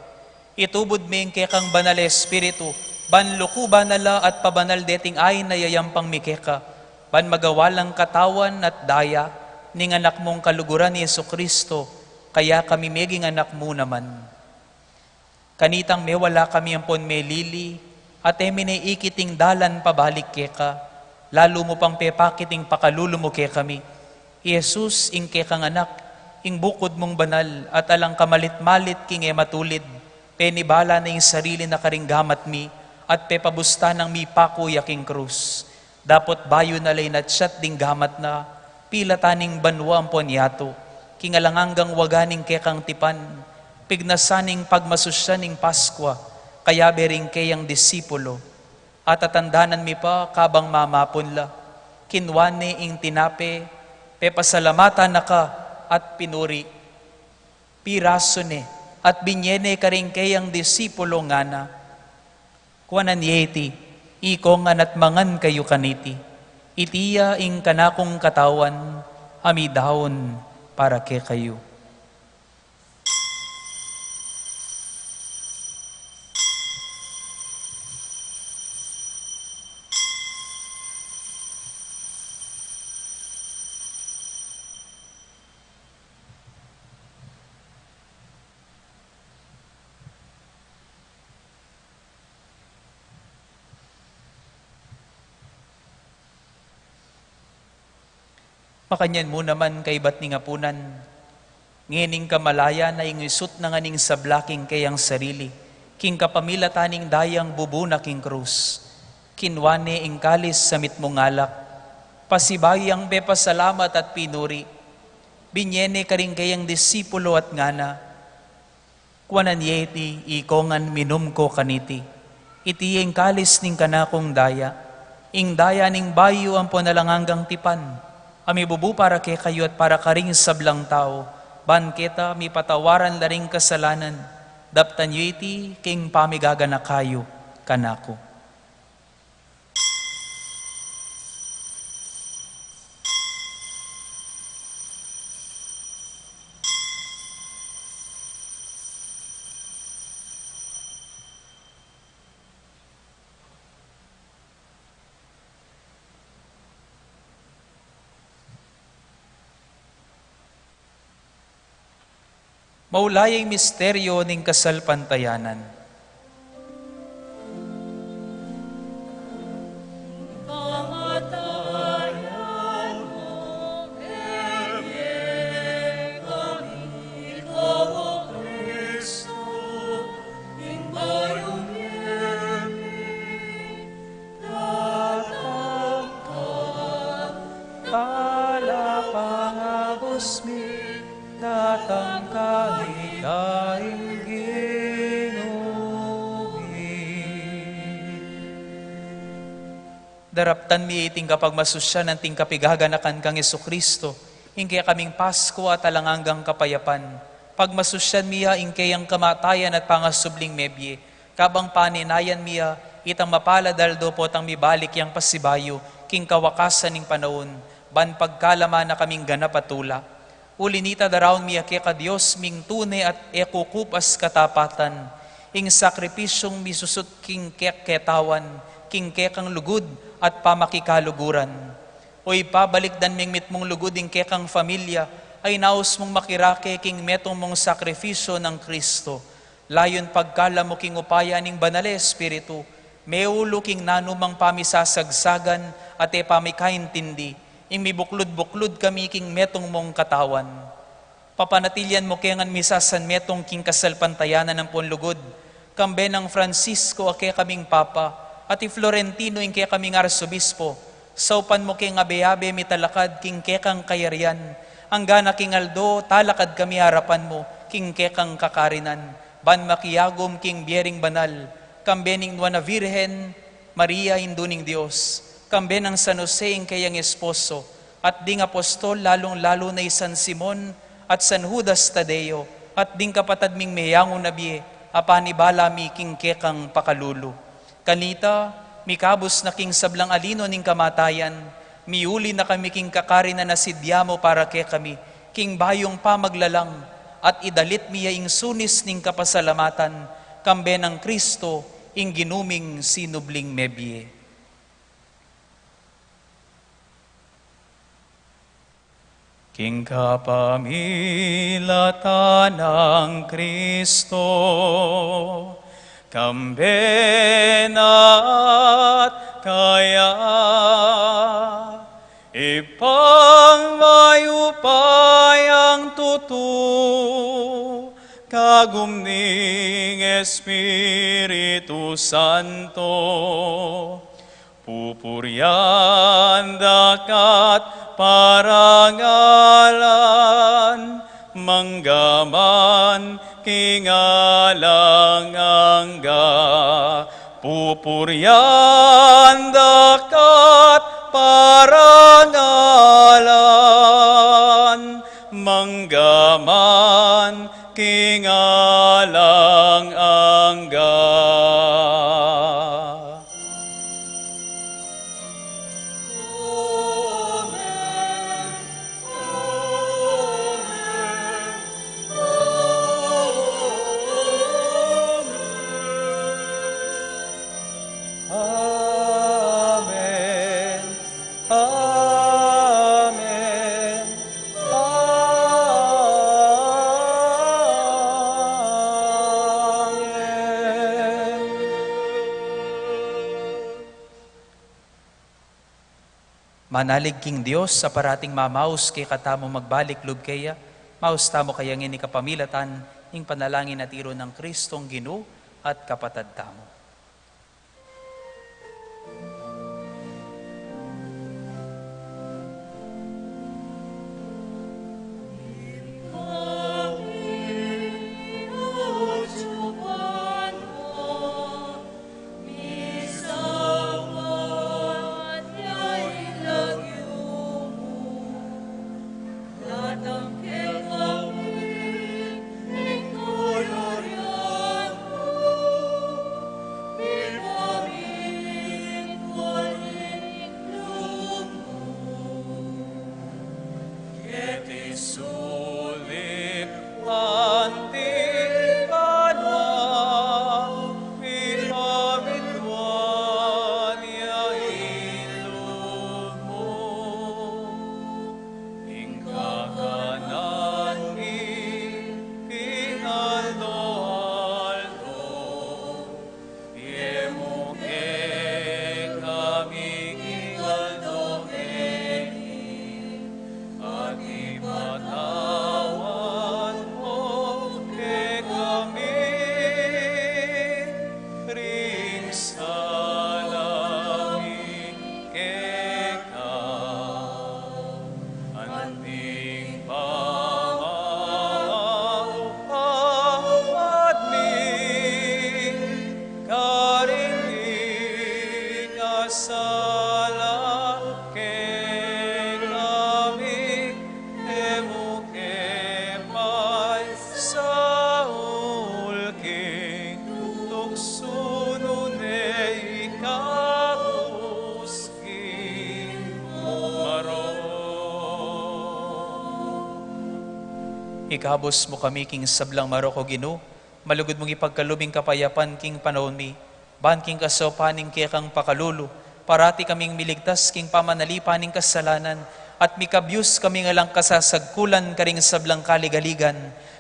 Itubud me ing kekang Banal a Espiritu, ban lukuban na la at pabanal deting ain a yayampang mi keka, ban magawa lang katawan at daya ning Anak mung kaluguran, i Jesu-Cristo, kaya kami meging anak mu naman. Kanitang mewala kami ampon melili, at e mi ne ikit ing dalan pabalik keka, lalu mu pang pepakit ing pakalulu mu kekami. I Jesus, ing kekang Anak, ing bukud mung banal at alang kamalit-malit king e matulid, penibala na ing sarili na karing gamat mi, at pepabusta nang mipaku ya king krus. Dapot bayu na la inatsat ding gamat na, pilatan ning banua ampon yatu, king alang anggang waga ning kekang tipan, pignasan ning pagmasusyan ning Paskua, kayabe ring keyang disipulo. At atandanan mi pa, kabang mamapun la, kinua ne ing tinape, pepasalamatan na ka, at pinuri, pirasu ne, at binye ne karing keyang disipulo, ngana: Kuanan ye iti, ikongan at mangan kayu kaniti. Iti ya ing kanakung katawan, a midaun para kekayu. Makanyan mu naman kaibat ning apunan, ngening kamalayan a inisut na ngan ing sabla king keyang sarili, king kapamilatan ning dayang bubu na king krus, kinua ne ing kalis a mitmung alak, pasibayu yang pepasalamat at pinuri, binye ne karing keyang disipulo at ngana: Kuanan ye iti, ikongan minum ko kaniti. Iti ing kalis ning kanakung daya, ing daya ning bayu ampon alang anggang tipan, a mibubu para kekayu at para karing sablang tau, ban keta mipatawaran la ring kasalanan. Daptan yu iti king pamigaganaka yu kanaku. Maula ya ing misteryo ning kasalpantayanan. Datang ka, talapangabus mi, datang ka, ika ing Ginu mi. Daraptan mi iting kapagmasusyan anting kapigaganakan kang Jesucristo, ing kekaming Paskua at alang anggang kapayapan. Pagmasusyan mi ya ing keyang kamatayan at pangasubling mebie, kabang paninayan mi ya itang mapalad aldo potang mibalik yang pasibayu king kawakasan ning panaun, ban pagkalama na kaming ganap a tula. Uli nita, daraun mi ya keka Dios ming tune at e kukupas katapatan, ing sakripisyung misusut king kek-, ketawan, king kekang lugud at pamakikaluguran. O Ibpa, balikdan ming mitmung lugud ing kekang familia, a inaus mung makirake king metung mung sakripisyu nang Kristo. Layun pagkalub mu king upaya ning Banal a Espiritu, meulu king nanumang pamisasagsagan at e pamikaintindi, ing mibuklud-buklud kami king metung mung katawan. Papanatilian mu ke ngan misasanmetung king kasalpantayanan ampon lugud, kambe nang Francisco a kekaming Papa, at i Florentino ing kekaming Arsobispo, saupan mu keng abe-abe mitalakad king kekang kayarian, anggana king aldo talakad kami arapan mu king kekang kakarinan, ban makiagum king bie ring banal, kambe ning Nuan a Virgen Maria, Indu ning Dios, kambe nang San Jose ing keyang esposo, at ding apostol, lalung-lalu na i San Simon at San Judas Tadeo, at ding kapatad ming meyangu na bie, a panibala mi king kekang pakalulu. Kanita, mikabus na king sablang alino ning kamatayan, miuli na kami king kakarinan a sidya mu para kekami, king bayung pamaglalang, at idalit mi ya ing sunis ning kapasalamatan, kambe nang Kristo, ing Ginu ming sinubling mebie. King kapamilatan nang Kristo, kambe na at kaya, Ibpang mayupayang tutu, kagum ning Espiritu Santo, pupurian da ka't parangalan, mangga man king alang angga. Pupurian da ka't parangalan, mangga man king alang angga. Amen. Amen. Amen. Manalig king Dios a parating mamaus kekatamu, magbalik lub keya. Maus tamu kaya ngeni kapamilatan ning panalangin a tiru nang Kristong Ginu at Kapatad tamu. Sala kekami, e mu ke paisaul king tuksu, nune ikabus king marok. Ikabus mu kami king sablang marok, O Ginu, malugud mung ipagkalub ing kapayapan king panaun mi, ban king kasaupan ning kekang pakalulu, parati kaming miligtas king pamanalipan ning kasalanan, at mikabyus kaming alang kasasagkulan karing sablang kaligaligan,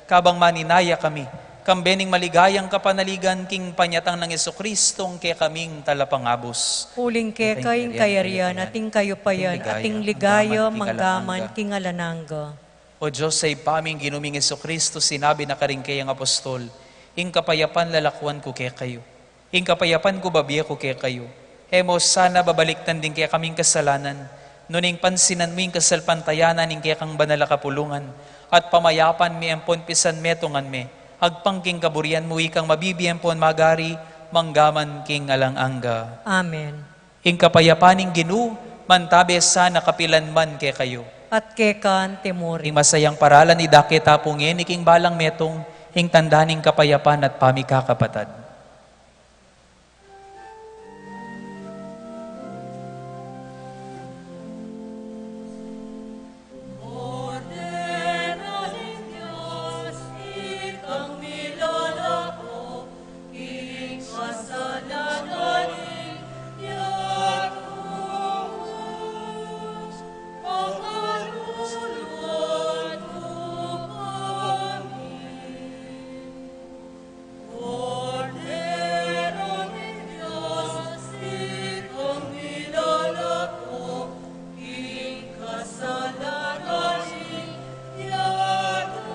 kabang maninaya kami, kambe ning maligayang kapanaligan king panyatang nang Jesucristo, ing kekaming Talapangabus. Uling keka ing kayarian, at ing kayupayan, at ing ligaya, manggaman king alang angga. O Dios a Ibpa mi, ing Ginu ming Jesucristo, sinabi na karing keyang apostol, "Ing kapayapan lalakwan ku kekayu, ing kapayapan ku babie ku kekayu." E mu sana babalikdan ding kekaming kasalanan, nune ing pansinan mu ing kasalpantayanan ning kekang banal a kapulungan, at pamayapan me ampon pisanmetungan me, agpang king kaburian mu, ikang mabibie ampon magari, manggaman king alang angga. Amen. Ing kapayapan ning Ginu mantabe sana kapilan man kekayu. At keka mu rin. Ing masayang paralan idake tamu ngeni king balang metung, ing tanda ning kapayapan at pamikakapatad. Kordero ning Dios, ikang milalako king kasalanan ning yatu, pakaluluan mu kami. Kordero ning Dios, ikang milalako king kasalanan ning yatu,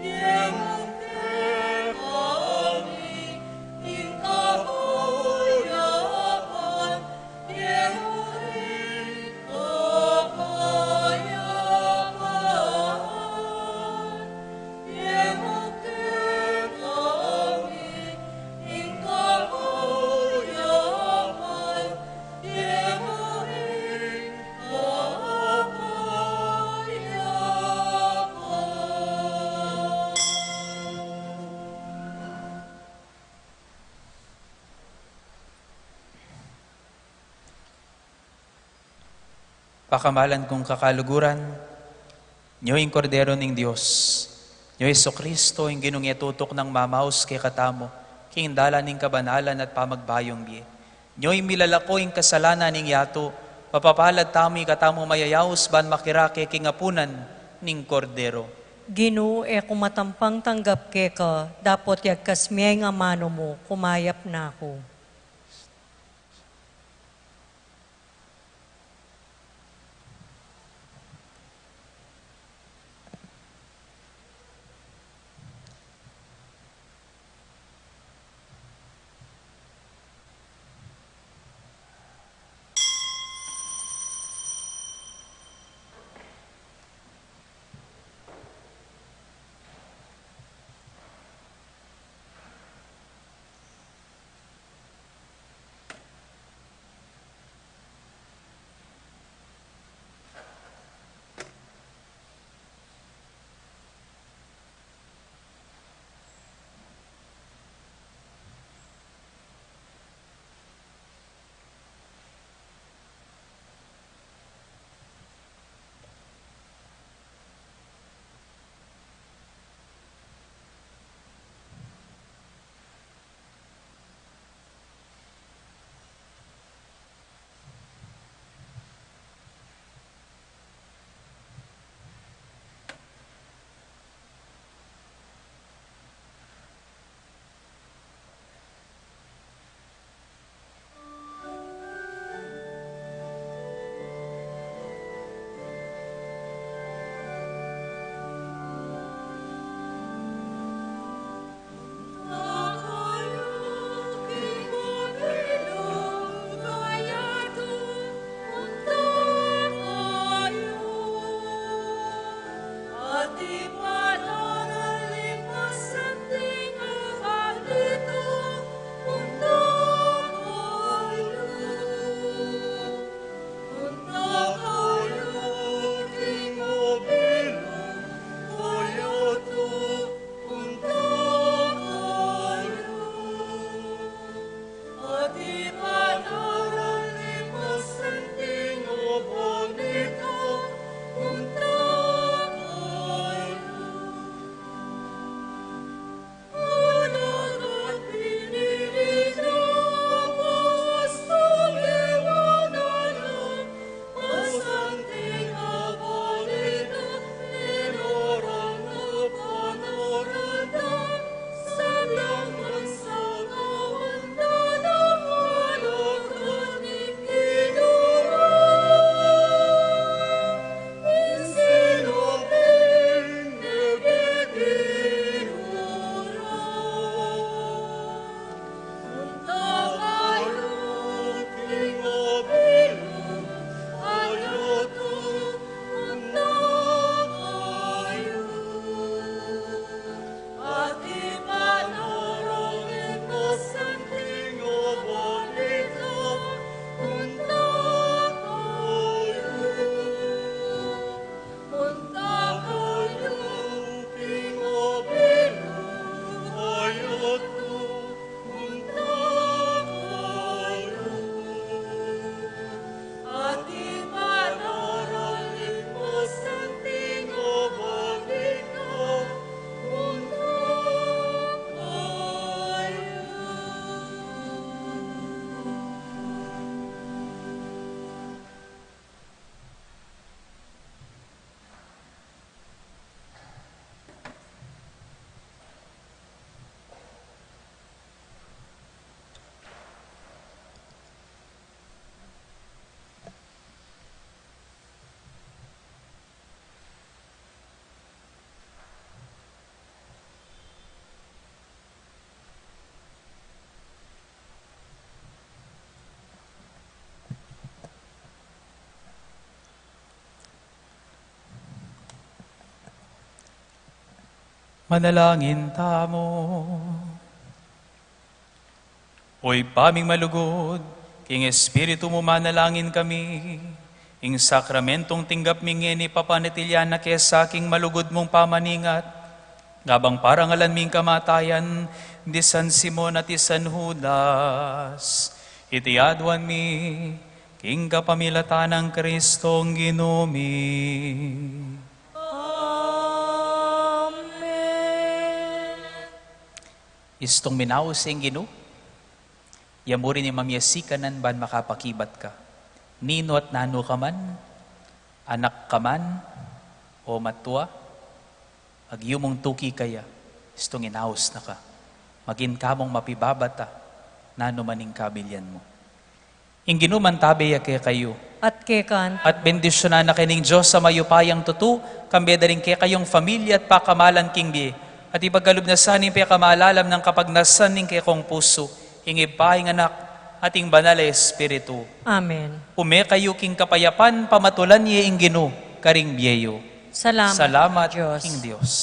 ibie mu kekami ing kapayapan, Pakamalan kung kakaluguran, nyo ing Kordero ning Dios, nyo Jesucristo, ing Ginung e tutuknang mamaus kekatamu, king dalan ning kabanalan at pamagbayung bie. Nyo ing milalako ing kasalanan ning yatu, mapapalad tamu, ikatamu mayayaus ban makirake king apunan ning Kordero. Ginu, e ku matampang tanggap keka, dapot yagkas me ing amanu mu, kumayap na ku. Manalangin tamu. O Ibpa ming malugud, king Espiritu mu manalangin kami, ing sakramentong tinggap mi ngeni papanatilian na kesa king malugud mung pamaningat, kabang parangalan mi ing kamatayan di San Simon at di San Judas, iti aduan mi, king kapamilatan nang Kristong Ginu mi. Amen. Istung minaus ing Ginu, ya mu rin ing mamiasikanan ban makapakibat ka. Ninu at nanu ka man, anak ka man, o matua, agyumung tuki kaya, istung inaus na ka. Magin kamung mapibabata, nanu man ing kabilian mu. Ing Ginu mantabe ya kekayu. At keka naman. At bendisyunan na kayu ning Dios a mayupayang tutu, kambe da ring kekayung familia at pakamalan king bie. At ipagkalub na sa ning pekamalalam nang kapagnasan ning kekong pusu, ing Ibpa, ing Anak, at ing Banal a Espiritu. Amen. Ume kayu king kapayapan, pamatulan ye ing Ginu karing bie yu. Salamat, Salamat Dios. King Dios.